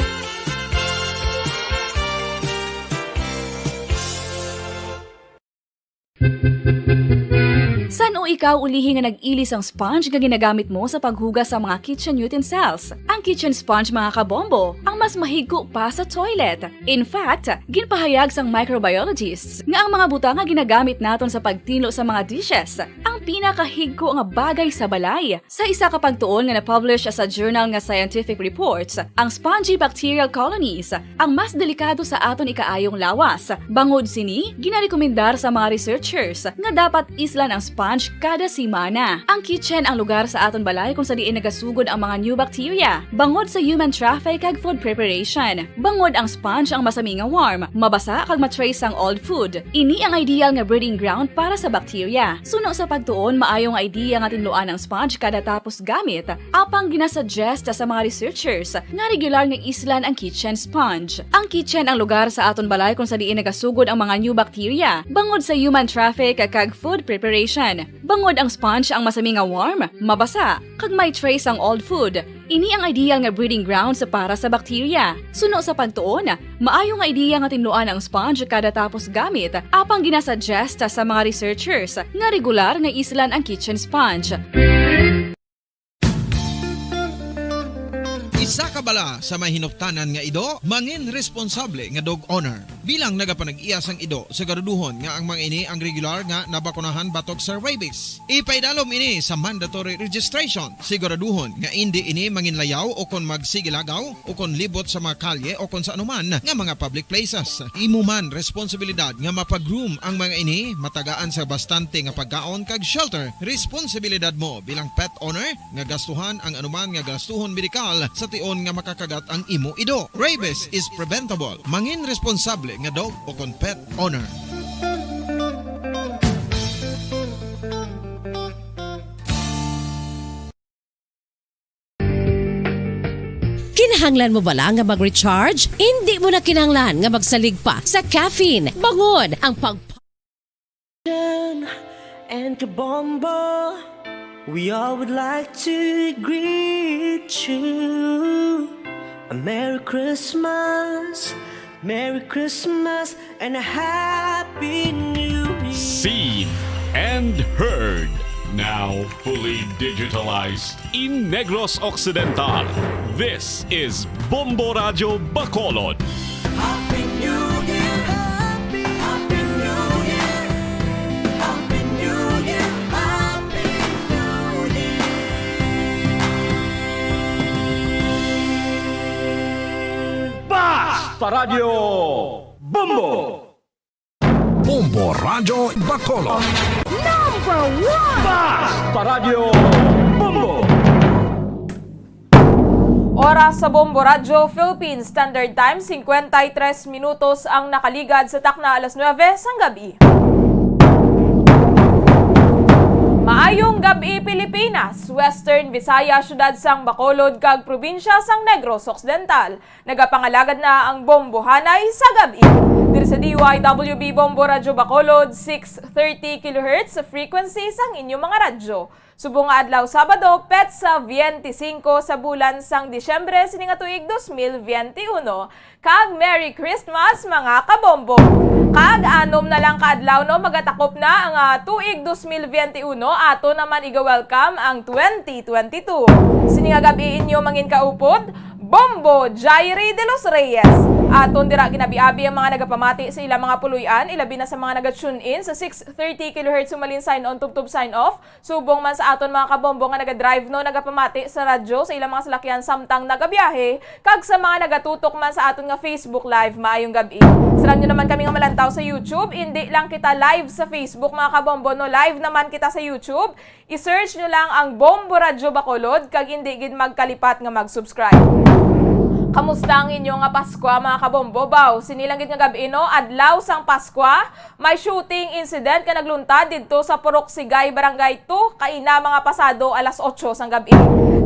San-o ikaw ulihi nga nag-ili sang sponge nga ginagamit mo sa paghugas sa mga kitchen utensils? Ang kitchen sponge, mga kabombo, ang mas mahigko pa sa toilet. In fact, ginpahayag sang microbiologists nga ang mga butang nga ginagamit naton sa pagtinlo sa mga dishes ang pinakahigko nga bagay sa balay. Sa isa ka pagtuon nga na-publish sa journal nga Scientific Reports, ang spongy bacterial colonies ang mas delikado sa aton ikaayong lawas. Bangod sini, ginarekomendar sa mga researchers nga dapat islan ang sponge kada semana. Ang kitchen ang lugar sa aton balay kung sa diin nagasugod ang mga new bacteria, bangod sa human traffic kag food preparation. Bangod ang sponge ang masami nga warm, mabasa kag ma-trace ang old food. Ini ang ideal nga breeding ground para sa bacteria. Suno sa pagtuon, maayo nga idea nga tinluan ang sponge kada tapos gamit, apang ginasuggest sa mga researchers nga regular nga islan ang kitchen sponge. Ang kitchen ang lugar sa aton balay kung sa diin nagasugod ang mga new bacteria, bangod sa human traffic kag food preparation. Bangod ang sponge ang masami nga warm, mabasa, kag may trace ang old food, ini ang ideal nga breeding grounds para sa bacteria. Suno sa pagtuon, maayo nga idea nga tinluan ang sponge kada tapos gamit, apang ginasuggest sa mga researchers nga regular nga islan ang kitchen sponge. Isa ka bala sa may hinuktanan nga ido, mangin responsable nga dog owner. Bilang nagapanag-iya sang ido, siguraduhon nga ang mga ini ang regular nga nabakunahan batok sa rabies. Ipaidalom ini sa mandatory registration. Siguraduhon nga indi ini manginlayaw o kon magsigilagaw o kon libot sa mga kalye o kon sa anuman nga mga public places. Imo man responsibilidad nga mapa-groom ang mga ini, matagaan sa bastante nga pagkaon kag shelter. Responsibilidad mo bilang pet owner nga gastuhan ang anuman nga gastuhon medikal sa tion nga makakagat ang imo ido. Rabies is preventable. Mangin responsable nga dog o kon pet owner. Kinahanglan mo bala nga mag-recharge? Hindi mo na kinahanglan nga magsalig pa sa caffeine. Bangod ang pag- And Kabombo, we all would like to greet you a Merry Christmas, Merry Christmas, and a Happy New Year. Seen and heard, now fully digitalized in Negros Occidental. This is Bombo Radyo Bacolod. Happy New Year! Happy, Happy New Year! Happy New Year! Happy New Year! Basta Radyo Bombo! Bombo Radyo Bacolod. Number one! Basta Radyo Bombo! Para sa Bombo Radyo Philippines Standard Time, singkwenta y tres minutos ang nakaligad sa takna alas nuebe sang gabi. Maayong gabi, Pilipinas, Western Visayas, siyudad sang Bacolod, kag probinsya sang Negros Occidental. Nagapangalagad na ang Bombo Hanay sa gabi. Diri sa D Y W B Bombo Radyo Bacolod, six thirty kilohertz frequency sang inyong mga radyo. Subong nga adlaw Sabado, petsa biyente singko sa bulan sang Disyembre sini nga tuig dos mil biyente uno. Kag Merry Christmas, mga kabombo! Kag anom na lang ka adlaw, no, magatakop na ang, ah, tuig dos mil biyente uno, ato naman iga-welcome ang twenty twenty-two. Sini nga gabi inyo mangin kaupod, Bombo Jairi de los Reyes. Aton dira ginabi-abi ang mga nagapamati sa ilang mga puloy-an, ilabi na sa mga naga-tune in sa six thirty kilohertz sumalin sign on, tubtob sign off, subong man sa aton mga kabombo nga naga-drive, no, nagapamati sa radyo sa ilang mga salakyan samtang nagabiyahe, kag sa mga nagatutok man sa aton nga Facebook Live, maayong gab-i. Sarang nyo naman kami nga malantaw sa YouTube, indi lang kita live sa Facebook, mga kabombo, no, live naman kita sa YouTube. I-search nyo lang ang Bombo Radyo Bacolod, kag indi gid magkalipat nga mag-subscribe. Kamusta ang inyo nga Paskwa, mga kabombo? Baw, sini lang gid nga gab-i, no, adlaw sang Paskwa, may shooting incident nga nagluntad didto sa Purok Sigay, Barangay two, kaina mga pasado alas otso sang gab-i.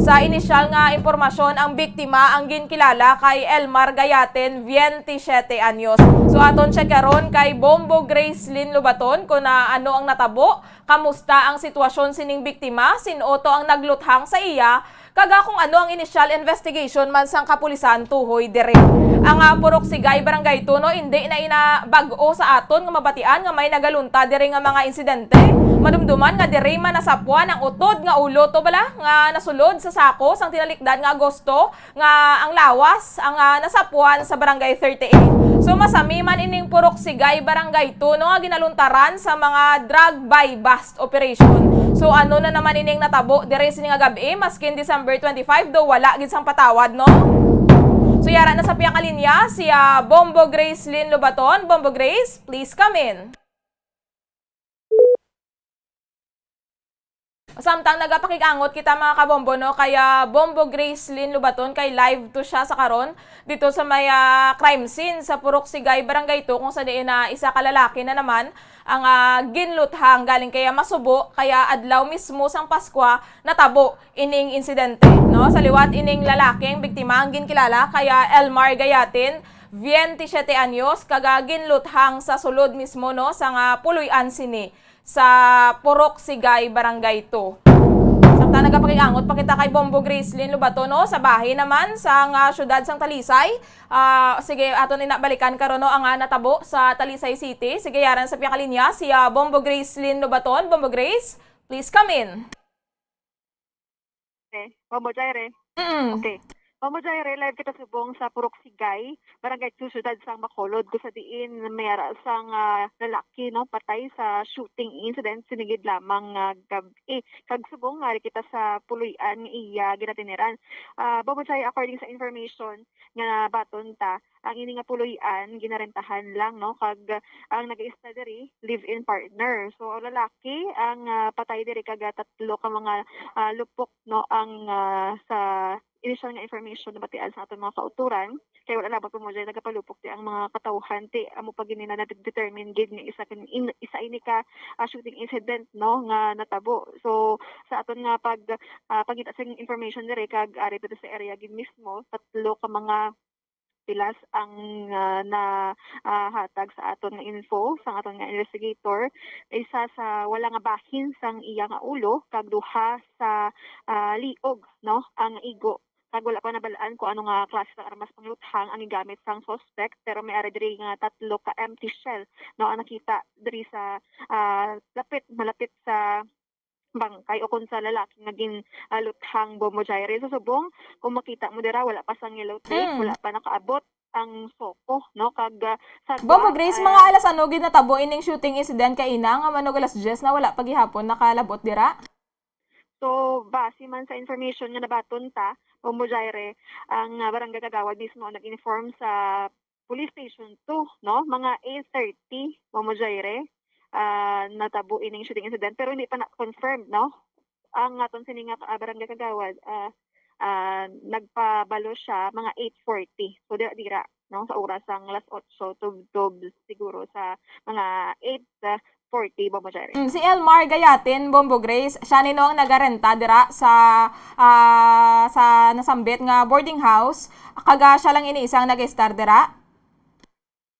Sa inisyal nga impormasyon, ang biktima ang ginkilala kay Elmar Gayaten, biyente siyete anyos. So, aton check karon kay Bombo Gracelyn Lobaton kung, ah, ano ang natabo, kamusta ang sitwasyon sining biktima, sin-o to ang nagluthang sa iya, kag, ah, kung ano ang initial investigation man sang kapulisan tuhoy diri. Ang, ah, Purok Sigay, Barangay two, no, indi na ina bag-o sa aton nga mabatian nga may nagaluntad diri nga mga insidente. Madumduman nga diri man nasapwan ang utod nga ulo to bala nga nasulod sa sako sang tinalikdan nga Agosto, nga ang lawas ang, ah, nasapwan sa Barangay thirty-eight. So, masami man ining Purok Sigay, Barangay two, no, nga ginaluntaran sa mga drug buy-bust operation. So, ano na naman ining natabo diri sini nga gab-i, maskin December twenty-five, do wala gid sang patawad, no? So, yara na sa pihak nga linya si, ah, Bombo Gracelyn Lobaton. Bombo Grace, please come in. Samtang nagapakig-angot kita, mga kabombo, no, kay, ah, Bombo Gracelyn Lobaton, kay live to siya sa karon dito sa may, ah, crime scene sa Purok Sigay, Barangay two, kung sa diin na isa ka lalaki na naman ang, ah, ginluthang galing kaya masubo, kaya adlaw mismo sang Paskwa natabo ining insidente, no? Sa liwat ining lalaki, ang biktima ang ginkilala kaya Elmar Gayatin, biyente siyete anyos, kag, ah, ginluthang sa sulod mismo, no, sa nga puloy-an sini sa Purok Sigay, Barangay two. Samtang nagapakig-angot pa kita kay Bombo Gracelyn Lobato, no, sa bahin naman sa nga syudad sang Talisay. Ah, sige, aton ina balikan karon, no, ang, ah, natabo sa Talisay City. Sige, yara na sa pihak nga linya si, ah, Bombo Gracelyn Lobaton. Bombo Grace, please come in. Okay. Bombo Jaire. Mm. Okay. Bombo Jaire, live kita subong sa Purok Sigay, Barangay two, Siyudad sang Bacolod, kung sa diin may ara sang, ah, lalaki, no, patay sa shooting incident sinigid lamang nga gab-i. Kag subong nga ari kita sa puloy-an nga iya ginatiniran. Ah, Bombo Jaire, according sa information nga baton ta, ang ini nga puloy-an ginarentahan lang, no, kag ang nag-iista diri live-in partner. So, ang lalaki ang, ah, patay diri, kag, ah, tatlo ka mga, ah, lupok, no, ang, ah, sa initial nga information nabatian sa aton mga kautoran. Kay wala labot pa mo dyan nagapalupok di ang mga katawhan, ti amo pa gini na na-determine gid nga isa kin-, in-, isa ini ka, ah, shooting incident, no, nga natabo. So, sa aton nga pag, ah, pangita sa information diri, kag ari pa sa area gid mismo, tatlo ka mga pilas ang, ah, na, ah, hatag sa aton nga info, sang aton nga investigator. Isa sa wala nga bahin sang iya nga ulo, kag duha sa, ah, liog, no, ang igo. Kag wala pa nabal-an kung ano nga klase sang armas pangluthang ang gigamit sang suspect, pero may ari diri nga tatlo ka empty shell, no, ang nakita diri sa, ah, lapit, malapit sa bangkay o kon sa lalaki nga gin, ah, luthang, Bombo Jaire. So, subong, kung makita mo dira, wala pa sang yellow tape, Hmm. wala pa nakaabot ang soko, no? Kag, ah, sa Bombo dua, Grace, ah, mga alas ano gid natabo ining shooting incident kaina nga manog alas diyes na wala pa gihapon nakalabot dira? So, base man sa information nga nabaton ta, Bombo Jaire, ang, ah, barangay kagawad mismo ang nag-inform sa police station two, no? Mga eight thirty, Bombo Jaire, ah, natabo ining shooting incident, pero hindi pa na-confirmed, no? Ang aton sini nga, ah, barangay kagawad, ah, ah, nagpabalo siya mga eight forty. So, dira-dira, no, sa oras sang alas otso, tubtob siguro sa mga eight forty, Bombo Jerry. Mm, si Elmar Gayatin, Bombo Grace, siya ni no ang nagarenta dira sa, ah, sa nasambit nga boarding house, kag, ah, siya lang ini isang nag-estar dira?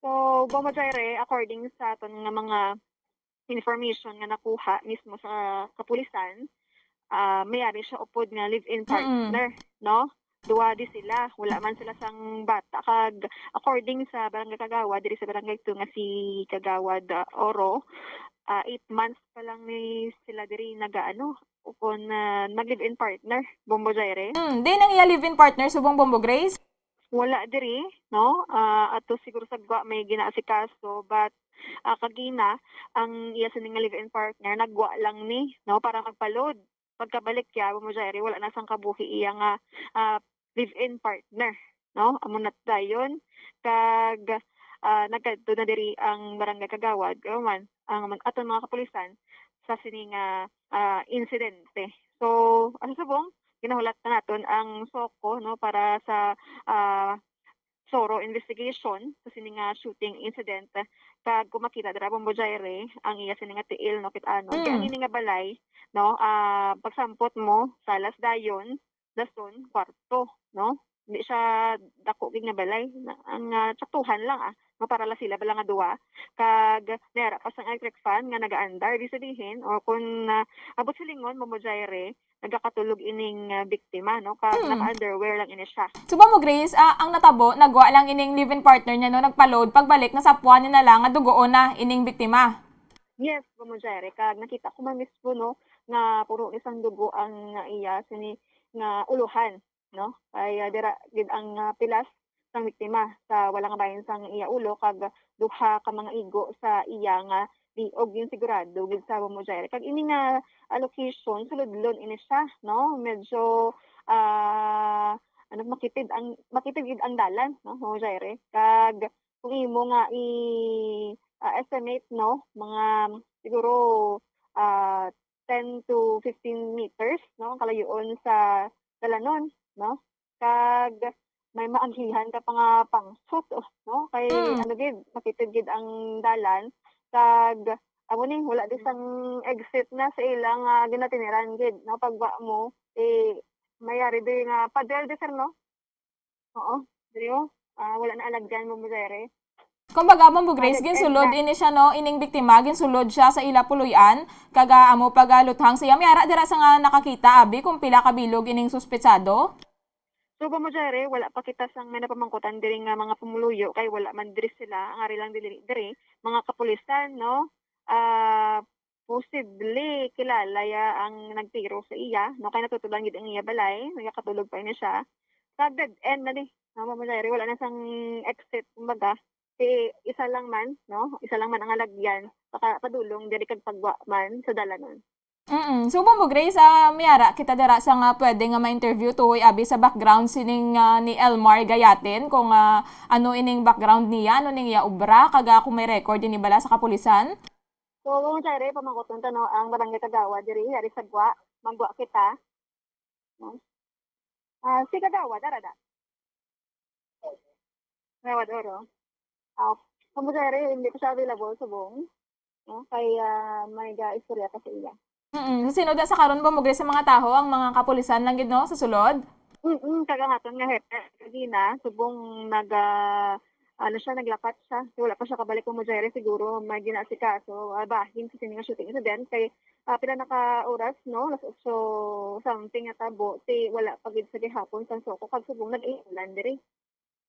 So, Bombo Jerry, according sa aton nga mga information nga nakuha mismo sa kapulisan, ah, may ari siya upod nga live-in Mm. partner, no? Duha di sila, wala man sila sang bata. Kag according sa barangay kagawad, diri sa barangay two nga si Kagawad, ah, Oro, ah, eight months pa lang ni sila diri nagaano, ukon, ah, nag-live-in partner, Bombo Jaire. Mm, di nang iya live-in partner subong, Bombo Grace? Wala diri, no? Ah, ato siguro sa gwa may ginaasikaso, but, ah, kagina, ang iya sini nga live-in partner, nagwa lang ni, no, para magpa-load. Pagkabalik niya, Bombo Jaire, wala na sang kabuhi iya nga, ah, live-in partner, no? Amo na dayon, kag, ah, nagkadto na diri ang barangay kagawad, kag man, ang man-, aton mga kapulisan sa sini nga, ah, insidente. So, ang subong, ginahulat na naton ang SOCO, no, para sa, ah, thorough investigation sa sini nga shooting incident. Kag kung makita dira, Bombo Jaire, ang iya sini nga tiil, no, kit-ano. Kay ang Mm. ini nga balay, no, ah, pagsampot mo, salas dayon, dason, kwarto, no? Hindi siya dako gid nga balay. Na, ang, ah, tsaktuhan lang, ah, no, para lang sila bala nga duha. Kag may ara pa sang electric fan nga nagaandar, ibig sabihin, o kung, ah, abot silingon, Bombo Jaire, nagakatulog ining, ah, biktima, no? Kag Mm. naka-underwear lang ini siya. So, Bombo Grace, ah, ang natabo, nagwa lang ining live-in partner niya, no? Nagpa-load, pagbalik, nasapuan niya na lang nga dugoon na ining biktima. Yes, Bombo Jaire, kag nakita ko man mismo, no, nga puro ni sang dugo ang, ah, iya sini nga ulohan, no? Kay, ah, dira gid ang, ah, pilas sang biktima sa wala nga bahin sang iya ulo, kag duha ka mga igo sa iya nga liog, yun sigurado gid sa, Bombo Jaire. Kag ini nga, ah, location, sulodlon ini siya, no? Medyo, ah, ano, makitid ang, makitid gid ang dalan, no, Bombo Jaire. Kag kung imo nga i, ah, estimate, no, mga siguro, ah, ten to fifteen meters, no, ang kalayoon sa dalanon, no? Kag may maagihan ka pa nga pangsot, oh, no? Kay Mm. ano gid, makitid gid ang dalan, kag amo ni, wala di Mm. sang exit na sa ilang, ah, ginatiniran gid, no? Pagwa mo, eh, may ari di nga pader di, sir, no? Oo, diri, oh. Ah, wala na alagyan, Bombo Jaire. Kumbaga, Bombo Grace, Alagyan ginsulod na. Ini siya, no, ining biktima, ginsulod siya sa ila puloy-an, kag, ah, amo pagaluthang siya. May ara dira sa nga nakakita, abi, kung pila ka bilog ining suspetsado? So, Bombo Jaire, wala pa kita sang may napamangkutan diri nga mga pumuluyo, kay wala man diri sila, ang ari lang diri, diri, mga kapulisan, no? Ah, posible kilala ya ang nagtiro sa iya, no? Kay natutulan gid ang iya balay, nagakatulog pa ini siya. Sa dead end na ni, no, Bombo Jaire, wala na sang exit, kumbaga. Kay isa lang man, no? Isa lang man ang alagyan, paka-, padulong diri kag pagwa man sa dalanon. Mm. So, Bombo Grace, ah, may ara kita dira sa nga pwede nga ma-interview tuhoy abi sa background sining, ah, ni Elmar Gayatin, kung, ah, ano ining background niya, ano ning iya obra, kag, ah, kung may record ini bala sa kapulisan? So, Bombo Jaire, pamangkuton ta, no, ang barangay kagawad diri, ari sa gwa, magwa kita. No? Ah, si kagawad, ara da. Kagawad Oro. Ah, Bombo Jaire, hindi pa siya available subong. No? Kay, ah, may ga-istorya pa sa iya. Mm. Sino da sa karon, Bombo Grace, sa mga tawo, ang mga kapulisan lang gid, no, sa sulod? Mm, kag ang aton nga hepe, kagina, subong nag, ah, ano siya, naglakat siya. So, wala pa siya kabalik, Bombo Jaire, siguro may ginaasikaso, ah, bahin sa sini nga shooting incident. Kay, ah, pila na ka oras, no? Alas otso something nga tabo, ti wala pa gid sa gihapon sang SOCO, kag subong nag-inulan diri.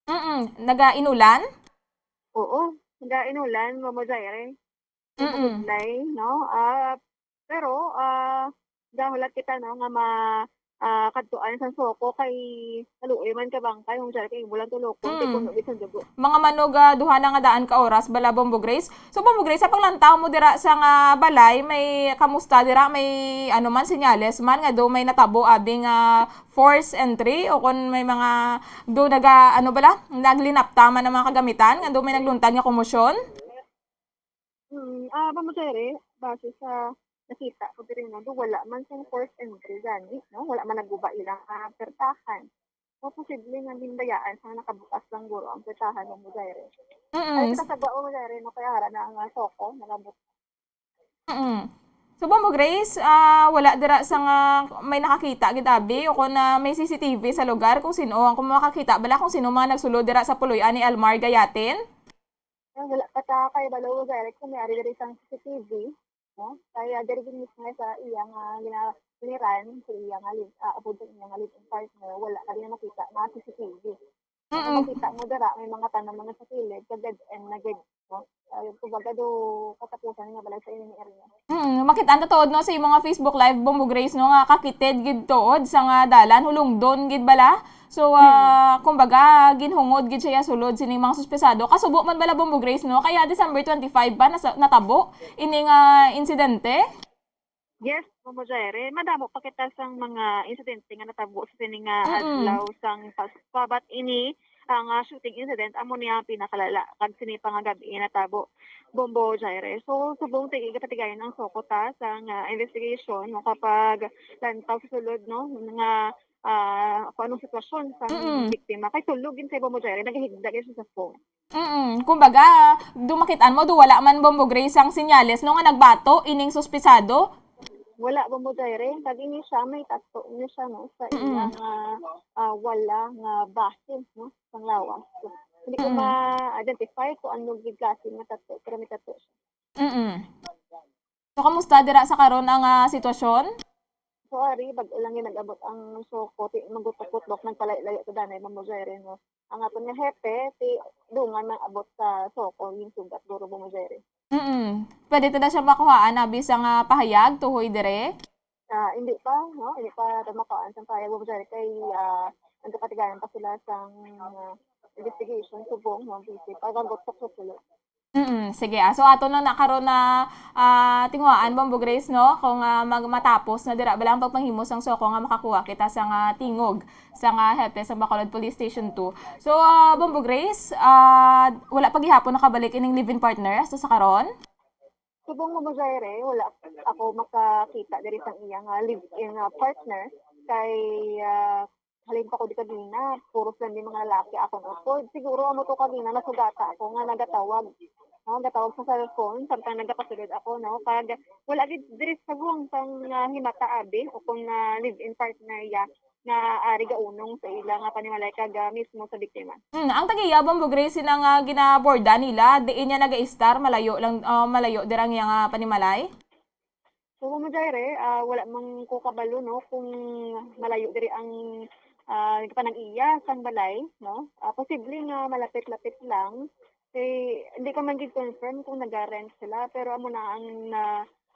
Mm, nagainulan? Oo, nagainulan, Bombo Jaire. Mm. Nagabudlay, no? Ah, pero, ah, gahulat kita, no, nga ma-, ah, kadtuan sa SOCO kay kaluoy man ka bangkay, Bombo Jaire, kay imo lang tulokon, kay Mm. puno gid sang dugo. Mga manog, ah, duha na nga daan ka oras bala, Bombo Grace. So, Bombo Grace, sa paglantaw mo dira sa nga balay, may kamusta dira? May ano man, senyales man nga do may natabo abi nga forced entry o kon may mga do naga-, ano bala, naglinapta man ang mga kagamitan nga do may nagluntad nga komosyon? Mm, ah, Bombo Jaire, base sa nakita ko diri, no, do wala man sing forced entry gani, no? Wala man naguba ilang, ah, pertahan. So, posible nga ginbayaan sa nakabukas lang guro ang pertahan, Bombo Jaire. Ay, Mm. kita sa Bombo Jaire, no? Kaya ara na ang, ah, SOCO, nakabukas. Mm. So, Bombo Grace, ah, wala dira sa nga may nakakita gid abi o kung, ah, may C C T V sa lugar kung sino ang, kung makakita bala kung sino mga nagsulod dira sa puloy-an ni Almar Gayatin? Ah, wala pa ta kay balo, Bombo Jaire, kung may ari diri sang C C T V, no? Kaya diri gid mismo sa iya nga gina-, giniran, sa iya nga live, ah, abot sa iya nga live-in partner, wala ka din makita nga C C T V. Ang Mm. makita mo dira, may mga tanom mga sa kilid, kag dead end na gid, no? Ay, kumbaga, do katapusan nga balay sa inyong area. Mm, makita ang tuod, no, sa imo nga Facebook Live, Bombo Grace, no, nga kakitid gid tuod sa nga dalan, hulungdon gid bala. So, ah, Mm. kumbaga, ginhungod gid siya sulod sining mga suspesado. Kasubo man bala, Bombo Grace, no? Kaya December twenty-five pa nasa-, natabo ini nga insidente? Yes, Bombo Jaire. Madamo pa kita sang mga insidente nga natabo sa sini nga Mm. adlaw sang Pascua, but ini ang, ah, shooting incident amo niya ang pinakalala kag sini pa nga gab-i natabo, Bombo Jaire. So, subong ti-, gapatigayon ang SOCO ta sang, ah, investigation, no, kapag lantaw sa sulod, no, nga, ah, kung anong sitwasyon sang Mm. biktima. Kay sulod gid siya, Bombo Jaire, nagahigda gid siya sa phone. Mm, kumbaga, do makit-an mo, do wala man, Bombo Grace, ang senyales, no, nga nagbato ining suspesado? Wala, Bombo Jaire. Kag ini siya, may tattoo niya siya, no, sa Mm. iya nga, ah, wala nga bahin, no, sang lawas. So, hindi ko Mm. ma-identify kung ano gid klase nga tattoo, pero may tattoo siya. Mm. So, kamusta dira sa karon ang, ah, sitwasyon? So, ari, bag-o lang yung nag-abot ang SOCO, ti-, magutok-gutok, nagpalayo-layo to danay, Bombo Jaire, no? Ang aton nga hepe, ti dungan man abot sa SOCO yung sugat, guro, Bombo Jaire. Mm. Pwede ta na siya makuhaan, abi, sa nga pahayag, tuhoy dire? Ah, hindi pa, no? Hindi pa ta makuhaan sa pahayag, Bombo Jaire, kay, ah, nagkapatigayan pa sila sa, ah, investigation, subong, no? Busy pa, magutok sa sulod. Mm, sige, ah. So, ato na, na karon na, ah, tinguhaan, Bombo Grace, no? Kung, ah, mag-, matapos na dira bala ang pagpanghimo sang SOCO nga makakuha kita sa nga tingog sa nga hepe sa Bacolod Police Station two. So, ah, Bombo Grace, ah, wala pa gihapon nakabalik ining live-in partner hasta sa karon? Subong, Bombo Jaire, wala ako makakita diri sang iya nga live-in, ah, partner kay, ah, halin pa ko di kagina, puros lang di mga lalaki akong upod. Siguro amo to kagina nasugata ako nga nagatawag, no, gatawag sa cellphone samtang nagapasulod ako, no, kag wala gid diri sa guwang sang, ah, himata abi o kung, ah, live-in partner ya nga ari gaunong sa ila nga panimalay kag, ah, mismo sa biktima. Mm, ang tagiya, Bombo Grace, sina nga ginaborda nila, diin niya nagaistar, malayo lang, ah, malayo dira ang iya nga panimalay? So, Bombo Jaire, ah, wala man ko kabalo, no, kung malayo diri ang, ah, panag-iya sang balay, no? Ah, posible nga malapit-lapit lang. Kay, hindi ko man gid confirm kung naga-rent sila, pero amo na ang na,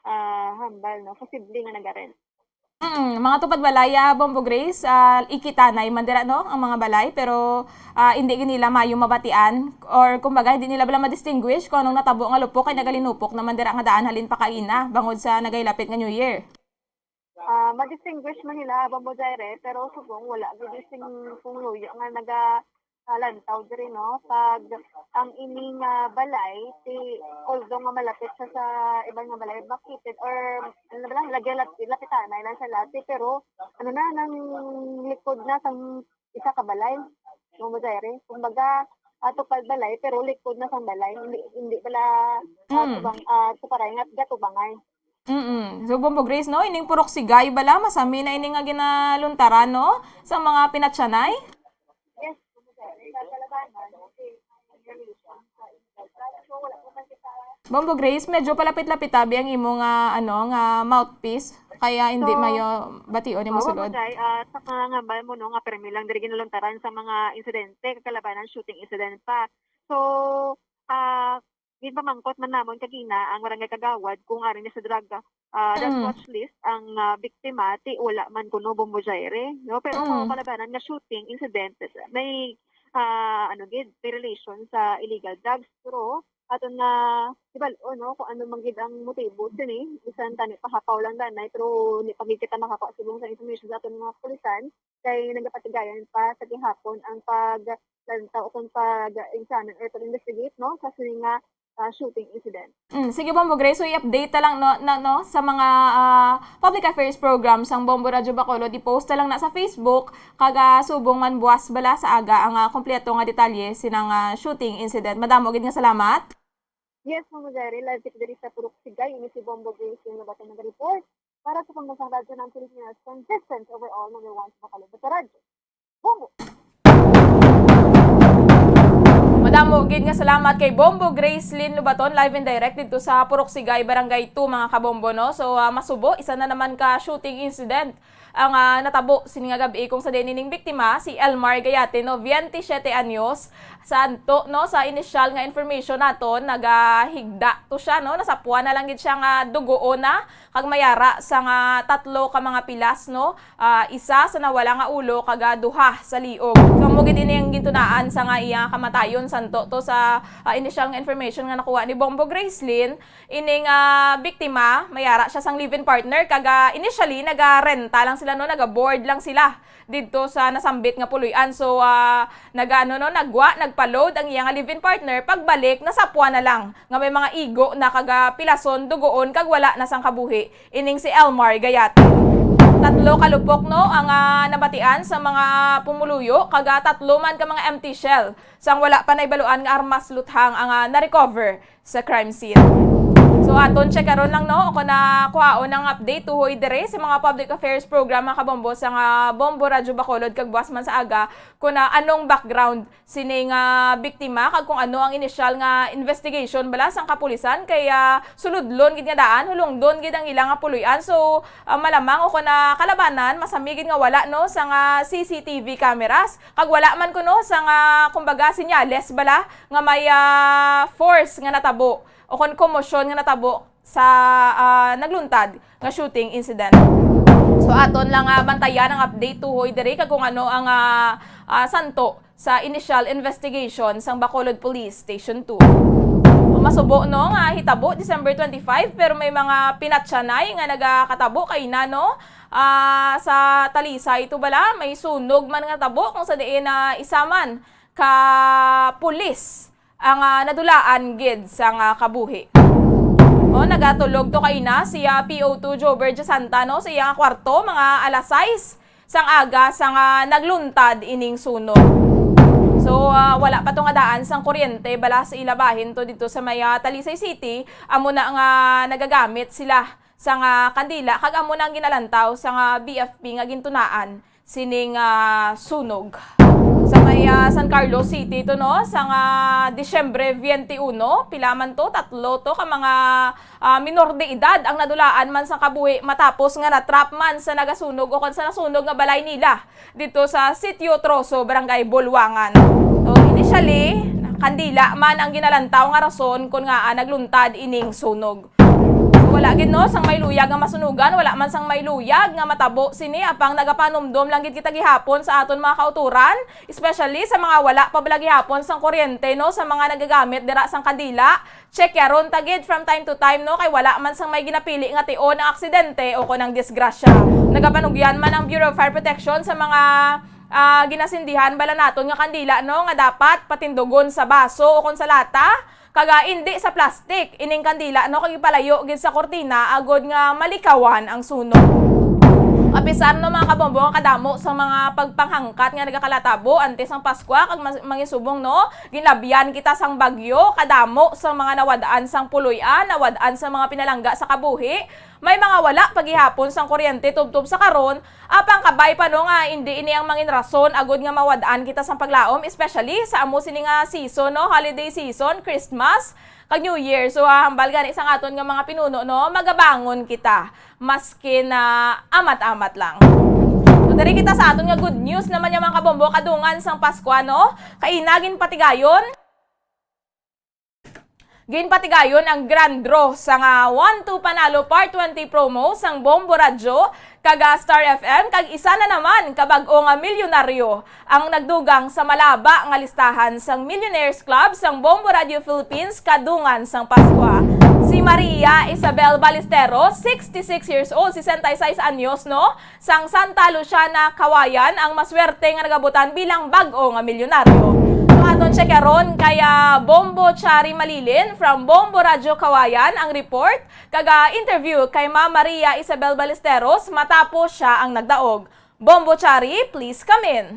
ah, hambal, no? Posible nga naga-rent. Mm, mga tupad balay, ah, Bombo Grace, ah, ikitanay man dira, no, ang mga balay, pero, ah, hindi gid nila maayo mabatian, or kumbaga, hindi nila bala ma-distinguish kung anong natabo nga lupok kay nagalinupok naman dira nga daan halin pa kaina, bangod sa nagailapit nga New Year. Ah, ma-distinguish man nila, Bombo Jaire, pero subong wala gid sing kung luyo nga naga, ah, lantaw diri, no? Kag ang ini nga balay, ti, although nga malapit siya sa iban nga balay, makitid or, ano ba lang, lagi lap-, lapitanay lang sa lati, pero, ano na, nang likod na sang isa ka balay, Bombo Jaire. Kumbaga, ah, tupad balay, pero likod na sang balay. Hindi, hindi pala, ah, Mm. tubang-, ah, tuparay nga gatubangay. Mm-mm. So, Bombo Grace, no, ining purok sigay bala, masami na ini nga ginaluntaran, no, sa mga pinatyanay? Yes, Bombo Jaire. Sa kalabanan, okay, ang relation sa illegal drugs. So, wala pa man kita Bombo Grace, medyo palapit-lapit abi ang imo nga, ano, nga mouthpiece, kaya hindi So, mayo bation nimo oo, sulod. Maday, ah, sa mga ngambal mo, no, nga permi lang diri ginaluntaran sa mga insidente, kag kalabanan shooting incident pa. So, ah, ginpamangkot man namon kagina ang barangay kagawad kung ari ni sa drug, ah, drug Mm. watch list ang, ah, biktima, ti wala man kuno, Bombo Jaire, no? Pero Mm. kung kalabanan nga shooting incident, may, ah, ano gid, may relation sa illegal drugs. Pero aton nga hibal-on, no, kung ano man gid ang motibo sini. Bisan tani pahapaw lang danay, pero di pa gid kita makakuha subong sa information sa aton mga kapulisan, kay nagapatigayon pa sa gihapon ang paglantaw o kung pag-examine or pag-investigate, no, sa sini nga, ah, shooting incident. Mm, sige, Bombo Grace. So, i-update ta lang, no, na, no, sa mga, ah, public affairs program sang Bombo Radyo Bacolod, i-post ta lang na sa Facebook, kag, ah, subong man buwas bala sa aga ang, ah, kompleto nga detalye sinang, ah, shooting incident. Madamo gid nga salamat. Yes, Ma'am Jerry, live kita diri sa Purok Sigay. Ini si Bombo Grace nga bato nag-report para sa Pambansang Radyo ng Pilipinas, consistent overall number one sa Bacolod Radyo. Bombo! Madamo gid nga salamat kay Bombo Gracelyn Lubaton, live and direct didto sa Purok Sigay, Barangay two, mga kabombo, no? So, ah, masubo, isa na naman ka shooting incident ang, ah, natabo sini nga gab-i, kung sa diin ining biktima, si Elmar Gayate, no, veintisiete anyos, santo, no, sa inisyal nga information naton, nagahigda to siya, no, nasapuan na lang gid siya nga dugoon na, kag mayara sa nga tatlo ka mga pilas, no, ah, isa sa nawala nga ulo, kag, ah, duha sa liog. So, amo gid ini ang gintunaan sa nga iya kamatayon, santo to sa, ah, inisyal nga information nga nakuha ni Bombo Gracelyn. Ining, ah, biktima, mayara siya sang live-in partner, kag, ah, initially, nagarenta lang sila, no? Naga-board lang sila didto sa nasambit nga puloy-an. So, ah, nag-ano, no? Nagwa, nagpa-load ang iya nga live-in partner. Pagbalik, nasapwan na lang nga may mga igo na, kag, ah, pilason, dugoon, kag wala na sang kabuhi. Ining si Elmar Gayate. Tatlo ka lupok, no, ang, ah, nabatian sa mga pumuluyo, kag, ah, tatlo man ka mga empty shell sang wala pa naibaluan nga armas luthang ang, ah, na-recover sa crime scene. So, aton check karon lang, no, kung nakuhaon ang update tuhoy dire sa mga public affairs program, mga kabombo, sa nga Bombo Radyo Bacolod kag buwas man sa aga, kung, ah, anong background sini nga biktima kag kung ano ang inisyal nga investigation bala sang kapulisan, kay, ah, sulodlon gid nga daan, hulungdon gid ang ila nga puloy-an. So, ah, malamang o kung, ah, kalabanan, masami gid nga wala, no, sa nga C C T V cameras. Kag wala man kuno sa nga, kumbaga, senyales bala nga may, ah, force nga natabo o kon komosyon nga natabo sa, ah, nagluntad nga shooting incident. So, aton lang, ah, bantayan ang update tuhoy diri kag kung ano ang, ah, ah, santo sa initial investigation sang Bacolod Police Station two. Masubo, no, nga hitabo December twenty-five, pero may mga pinatyanay nga nagakatabo kaina, no, ah, sa Talisay. Ito bala, may sunog man nga tabo kung sa diin na isa man ka pulis ang, ah, nadulaan gid sang, ah, kabuhi. O, nagatulog to kaina si, ah, P O two Jober Jasanta, no, sa iya nga kwarto, mga alas sais sang aga, sang, ah, nagluntad ining sunog. So, ah, wala pa to nga daan sang kuryente bala sa ila bahin to dito sa may, ah, Talisay City. Amo na nga nagagamit sila sang, ah, kandila, kag amo na ang ginalantaw sang, ah, B F P nga gintunaan sining, ah, sunog. Sa may, ah, San Carlos City to, no, sang, ah, Disyembre twenty-one, pila man to, tatlo to ka mga, ah, minor de edad ang nadulaan man sang kabuhi matapos nga na-trap man sa nagasunog o kon sa nasunog nga balay nila dito sa Sitio Troso, Barangay Bulwangan. So, initially, kandila man ang ginalantaw nga rason kon ngaa nagluntad ining sunog. So, wala gid, no, sang may luyag nga masunugan, wala man sang may luyag nga matabo sini, apang nagapanumdom lang gid kita gihapon sa aton mga kautoran, especially sa mga wala pa bala gihapon sang kuryente, no, sa mga nagagamit dira sang kandila. Check yaron ta gid from time to time, no, kay wala man sang may ginapili nga tion ang aksidente o kon ang disgrasya. Nagapanugyan man ang Bureau of Fire Protection sa mga, ah, ginasindihan bala naton nga kandila, no, nga dapat patindugon sa baso o kon sa lata, kag, ah, indi sa plastic ining kandila, no, kag ipalayo gid sa kurtina agod nga malikawan ang sunog. Apisar, no, mga kabombo, nga kadamo sa mga pagpanghangkat nga nagakalatabo antes ang Paskwa kag mas-, mangisubong, no, ginlabyan kita sang bagyo, kadamo sa mga nawad-an sang puloy-an, nawad-an sa mga pinalangga sa kabuhi, may mga wala pa gihapon sang kuryente tubtob sa karon, apang kabay pa, no, nga indi ini ang mangin rason agud nga mawad-an kita sang paglaom, especially sa amo sini nga season, no, holiday season, Christmas, kag New Year. So, ah, hambal gani sang aton nga mga pinuno, no, magabangon kita maski na amat-amat lang. So, diri kita sa aton nga good news naman nga, mga kabombo, kadungan sang Paskwa, no? Kaina ginpatigayon, ginpatigayon ang grand draw sa nga One Two Panalo Part twenty promo sang Bombo Radyo kag, ah, Star F M, kag isa na naman ka bag-o nga milyonaryo ang nagdugang sa malaba nga listahan sang Millionaires Club sang Bombo Radyo Philippines kadungan sang Paskwa. Si Maria Isabel Balesteros, sixty-six years old, sesenta y seis anyos, no, sang Santa Luciana, Cauayan, ang maswerte nga nagabutan bilang bag-o nga milyonaryo. So, Aton check karon kay, ah, Bombo Chari Malilin from Bombo Radyo Kawayan ang report, kag, ah, interview kay Ma'am Maria Isabel Ballesteros matapos siya ang nagdaog. Bombo Chari, please come in.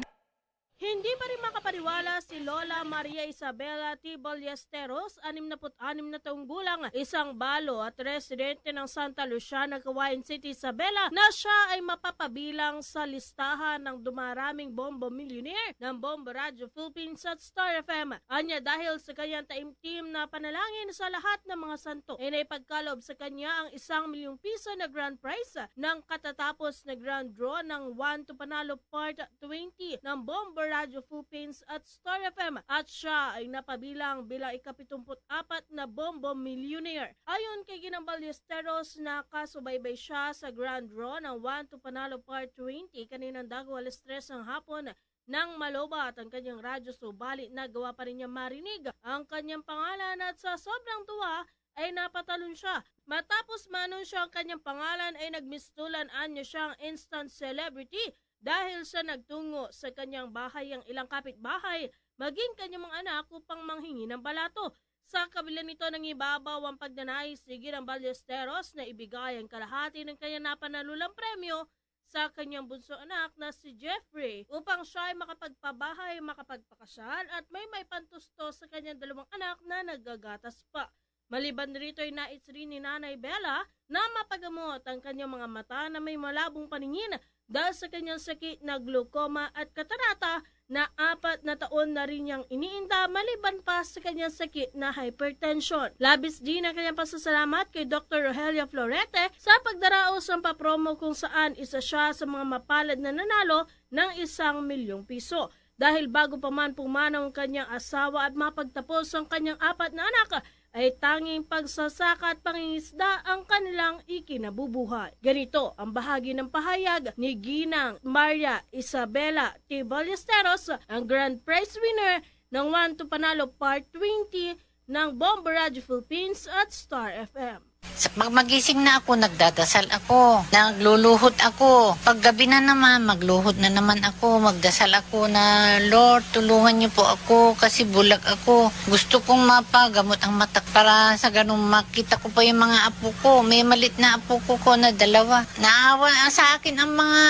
Hindi pa rin makapaniwala si Lola Maria Isabela T. Ballesteros, anim na put anim na taong gulang, isang balo at residente ng Santa Luciana, Cauayan City, Isabela, na siya ay mapapabilang sa listahan ng dumaraming Bombo Millionaire ng Bombo Radyo Philippines at Star F M. Anya, dahil sa kanyang taimtim na panalangin sa lahat ng mga santo, ay naipagkaloob sa kanya ang isang milyong piso na grand prize ng katatapos na grand draw ng One to Panalo Part twenty ng Bombo Radyo Philippines at Star F M, at siya ay napabilang bilang ika-pitumput-apat na Bombo Millionaire. Ayon kay Ginang Ballesteros, nakasubaybay siya sa grand draw ng One to Panalo Part twenty kaninang dagway alas tres ng hapon nang malobat ang kanyang radyo, subalit nagawa pa rin niya marinig ang kanyang pangalan, at sa sobrang tuwa ay napatalon siya. Matapos maanunsyo ang kanyang pangalan ay nagmistulan anya siyang instant celebrity dahil sa nagtungo sa kanyang bahay ang ilang kapitbahay, maging kanyang mga anak upang manghingi ng balato. Sa kabila nito, nangibabaw ang pagnanais ni Ginang Ballesteros na ibigay ang kalahati ng kanyang napanalulang premyo sa kanyang bunso anak na si Jeffrey upang siya ay makapagpabahay, makapagpakasyal, at may maipantusto sa kanyang dalawang anak na nagagatas pa. Maliban rito ay nais rin ni Nanay Bella na mapagamot ang kanyang mga mata na may malabong paningin dahil sa kanyang sakit na glaucoma at katarata na apat na taon na rin niyang iniinda, maliban pa sa kanyang sakit na hypertension. Labis din ang kanyang pasasalamat kay Doktor Rogelia Florete sa pagdaraos ng papromo kung saan isa siya sa mga mapalad na nanalo ng isang milyong piso. Dahil bago pa man pumanaw ang kanyang asawa at mapagtapos ang kanyang apat na anak, ay tanging pagsasaka at pangingisda ang kanilang ikinabubuhay. Ganito ang bahagi ng pahayag ni Ginang Maria Isabela T. Ballesteros, ang grand prize winner ng One to Panalo Part twenty ng Bombo Radyo Philippines at Star F M. Sa pag magising na ako, nagdadasal ako, nagluluhod ako. Paggabi na naman, magluhod na naman ako, magdasal ako na, "Lord, tulungan niyo po ako kasi bulag ako. Gusto kong mapagamot ang mata para sa ganun makita ko pa yung mga apo ko." May malit na apo ko, ko na dalawa. Naawa sa akin ang mga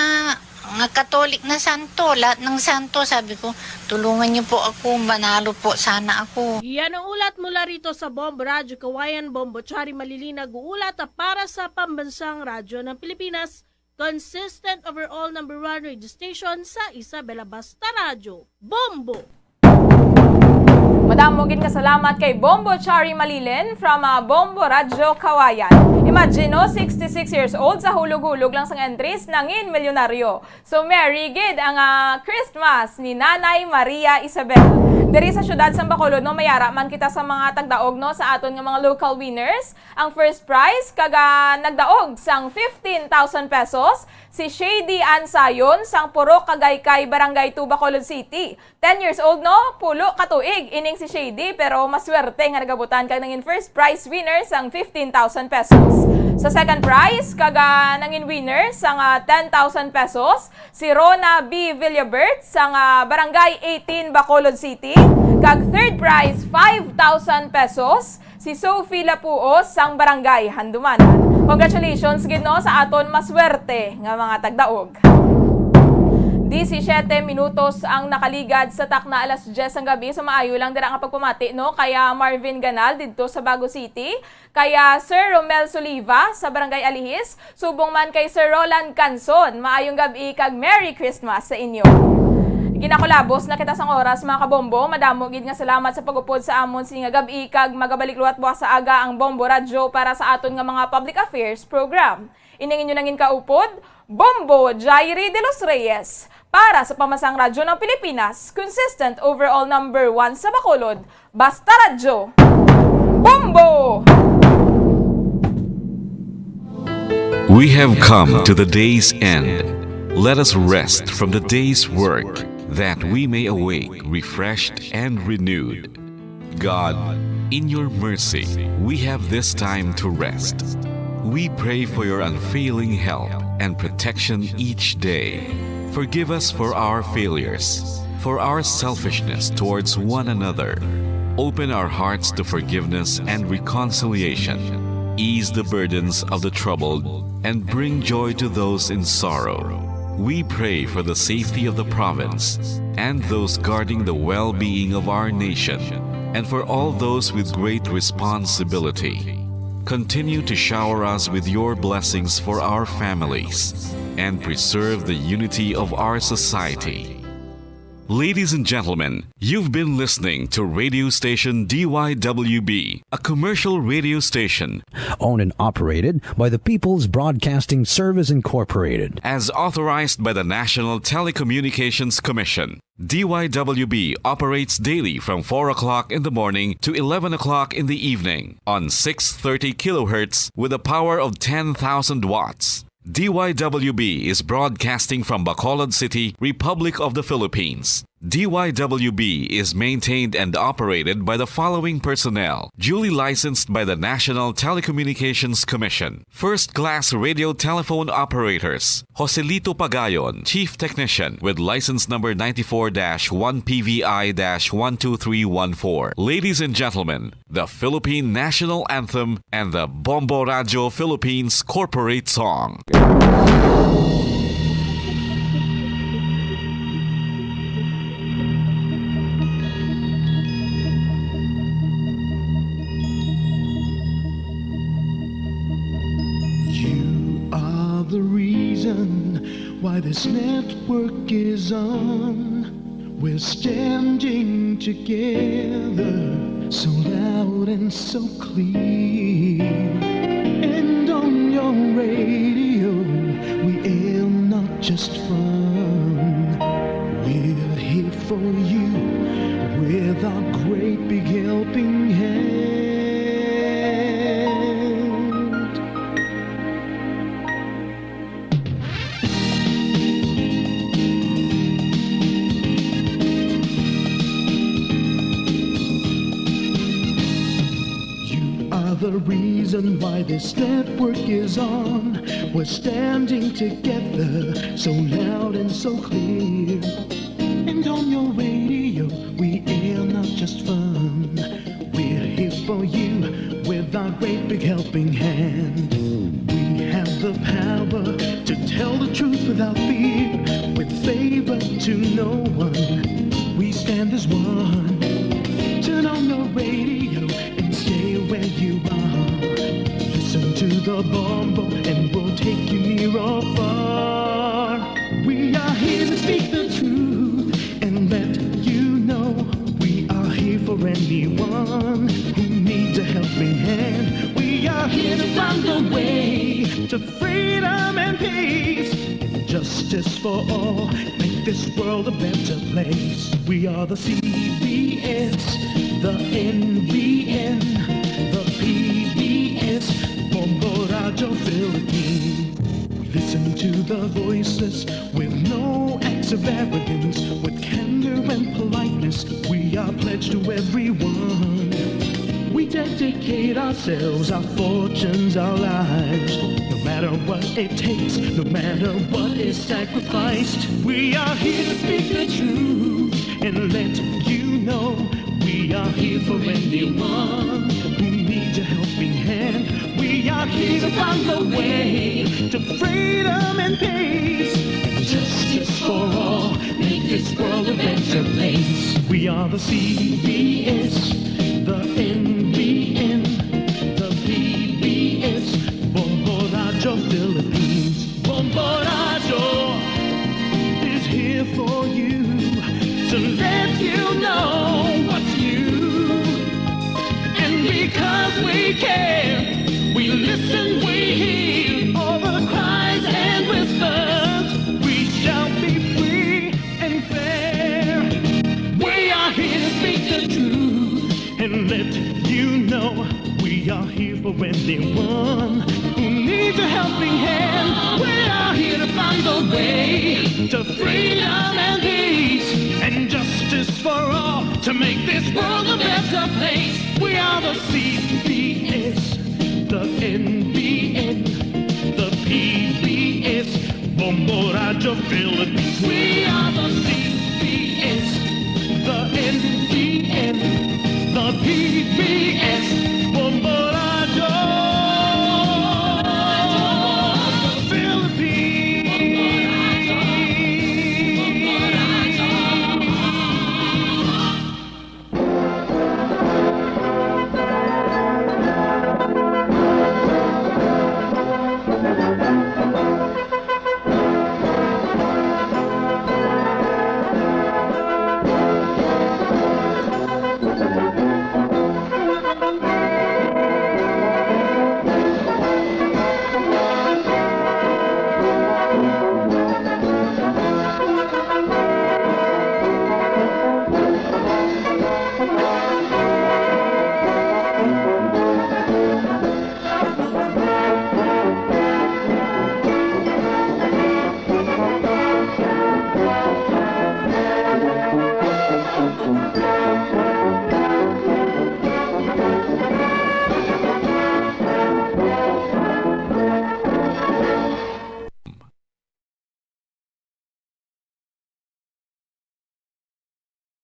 mga Katolik na santo, lahat ng santo, sabi ko, "Tulungan niyo po ako, manalo po sana ako." Yan ang ulat mula rito sa Bombo Radyo Kawayan, Bombo Chari Malilin nag-uulat para sa Pambansang Radyo ng Pilipinas, consistent overall number one radio station sa Isabela. Basta Radyo, Bombo! Madamo gid nga salamat kay Bombo Chari Malilin from, ah, Bombo Radyo Kawayan. Imagine, no, sixty-six years old, sa hulog-hulog lang sang entries, nangin milyonaryo. So, merry gid ang, ah, Christmas ni Nanay Maria Isabel. Diri sa siyudad sang Bacolod, no, mayara man kita sa mga tagdaog, no, sa aton nga mga local winners. Ang first prize, kag, ah, nagdaog sang fifteen thousand pesos, si Shady Ann Sayon sang Purok Kagaykay, Barangay two, Bacolod City. Ten years old, no? Pulo ka tuig ining si Shady, pero maswerte nga nagabutan kag nangin first prize winner sang fifteen thousand pesos. Sa second prize, kag, ah, nangin winner sang, ah, ten thousand pesos, si Rona B. Villabert sang, ah, Barangay eighteen, Bacolod City. Kag third prize, five thousand pesos, si Sophie Lapuos sang Barangay Handumanan. Congratulations gid, no, sa aton maswerte nga mga tagdaog. Disisiete minutos ang nakaligad sa takna alas dyes sang gabi, so maayo lang dira nga pagpamati, no, kay, ah, Marvin Ganal didto sa Bago City, kay, ah, Sir Romel Soliva sa Barangay Alihis, subong man kay Sir Roland Canson. Maayong gab-i kag Merry Christmas sa inyo. Ginakulabos na kita sang oras, mga kabombo. Madamo gid nga salamat sa pag-upod sa amon sini nga gab-i, kag magabalik liwat buwas sa aga ang Bombo Radyo para sa aton nga mga public affairs program. Ini ang inyo nangin kaupod, Bombo Jairi de los Reyes, para sa Pambansang Radyo ng Pilipinas, consistent overall number one sa Bacolod, Basta Radyo, Bombo! We have come to the day's end. Let us rest from the day's work, that we may awake refreshed and renewed. God, in your mercy, we have this time to rest. We pray for your unfailing help and protection each day. Forgive us for our failures. for our selfishness towards one another. Open our hearts to forgiveness and reconciliation. Ease the burdens of the troubled and bring joy to those in sorrow. We pray for the safety of the province and those guarding the well-being of our nation, and for all those with great responsibility. Continue to shower us with your blessings for our families and preserve the unity of our society. Ladies and gentlemen, you've been listening to radio station D Y W B, a commercial radio station owned and operated by the People's Broadcasting Service Incorporated, as authorized by the National Telecommunications Commission. D Y W B operates daily from four o'clock in the morning to eleven o'clock in the evening on six thirty kilohertz with a power of ten thousand watts. D Y W B is broadcasting from Bacolod City, Republic of the Philippines. D Y W B is maintained and operated by the following personnel, duly licensed by the National Telecommunications Commission. First-class radio telephone operators, Joselito Pagayon, Chief Technician, with license number ninety-four dash one P V I dash one two three one four. Ladies and gentlemen, the Philippine National Anthem and the Bombo Radyo Philippines Corporate Song. You are the reason why this network is on. We're standing together, so loud and so clear. And on your radio, we air not just fun. We're here for you with our great big helping hand. You are the reason why this network is on. We're standing together, so loud and so clear. And on your radio, we air not just fun. We're here for you with our great big helping hand. We have the power to tell the truth without fear, with favor to no one. We stand as one. Turn on your radio and stay where you are. Listen to the Bombo and we'll take you near or far. We are here to speak the truth and let you know we are here for anyone who needs a helping hand. We are here to find the way to freedom and peace and justice for all. Make this world a better place. We are the C B S, the N B N, the P B S, Bombo Radyo Philippines. Listen to the voices with no acts of arrogance, with candor and politeness. We are pledged to everyone. We dedicate ourselves, our fortunes, our lives. No matter what it takes, no matter what is sacrificed, we are here to speak the truth and let you know we are here for anyone who needs a helping hand. We are here to find the way to freedom and peace and justice for all. Make this world a better place. We are the C B S, the N B N, the P B S, Bombo Radyo Philippines. Bombo Radyo is here for you to let you know what's new. And because we care, we listen, we hear all the cries and whispers. We shall be free and fair. We are here to speak the truth and let you know we are here for anyone who needs a helping hand. We are here to find the way to freedom and peace and justice for all, to make this world a better place. We are the C B S, the N B N, the P B S, Bombo Radyo Philippines. We are the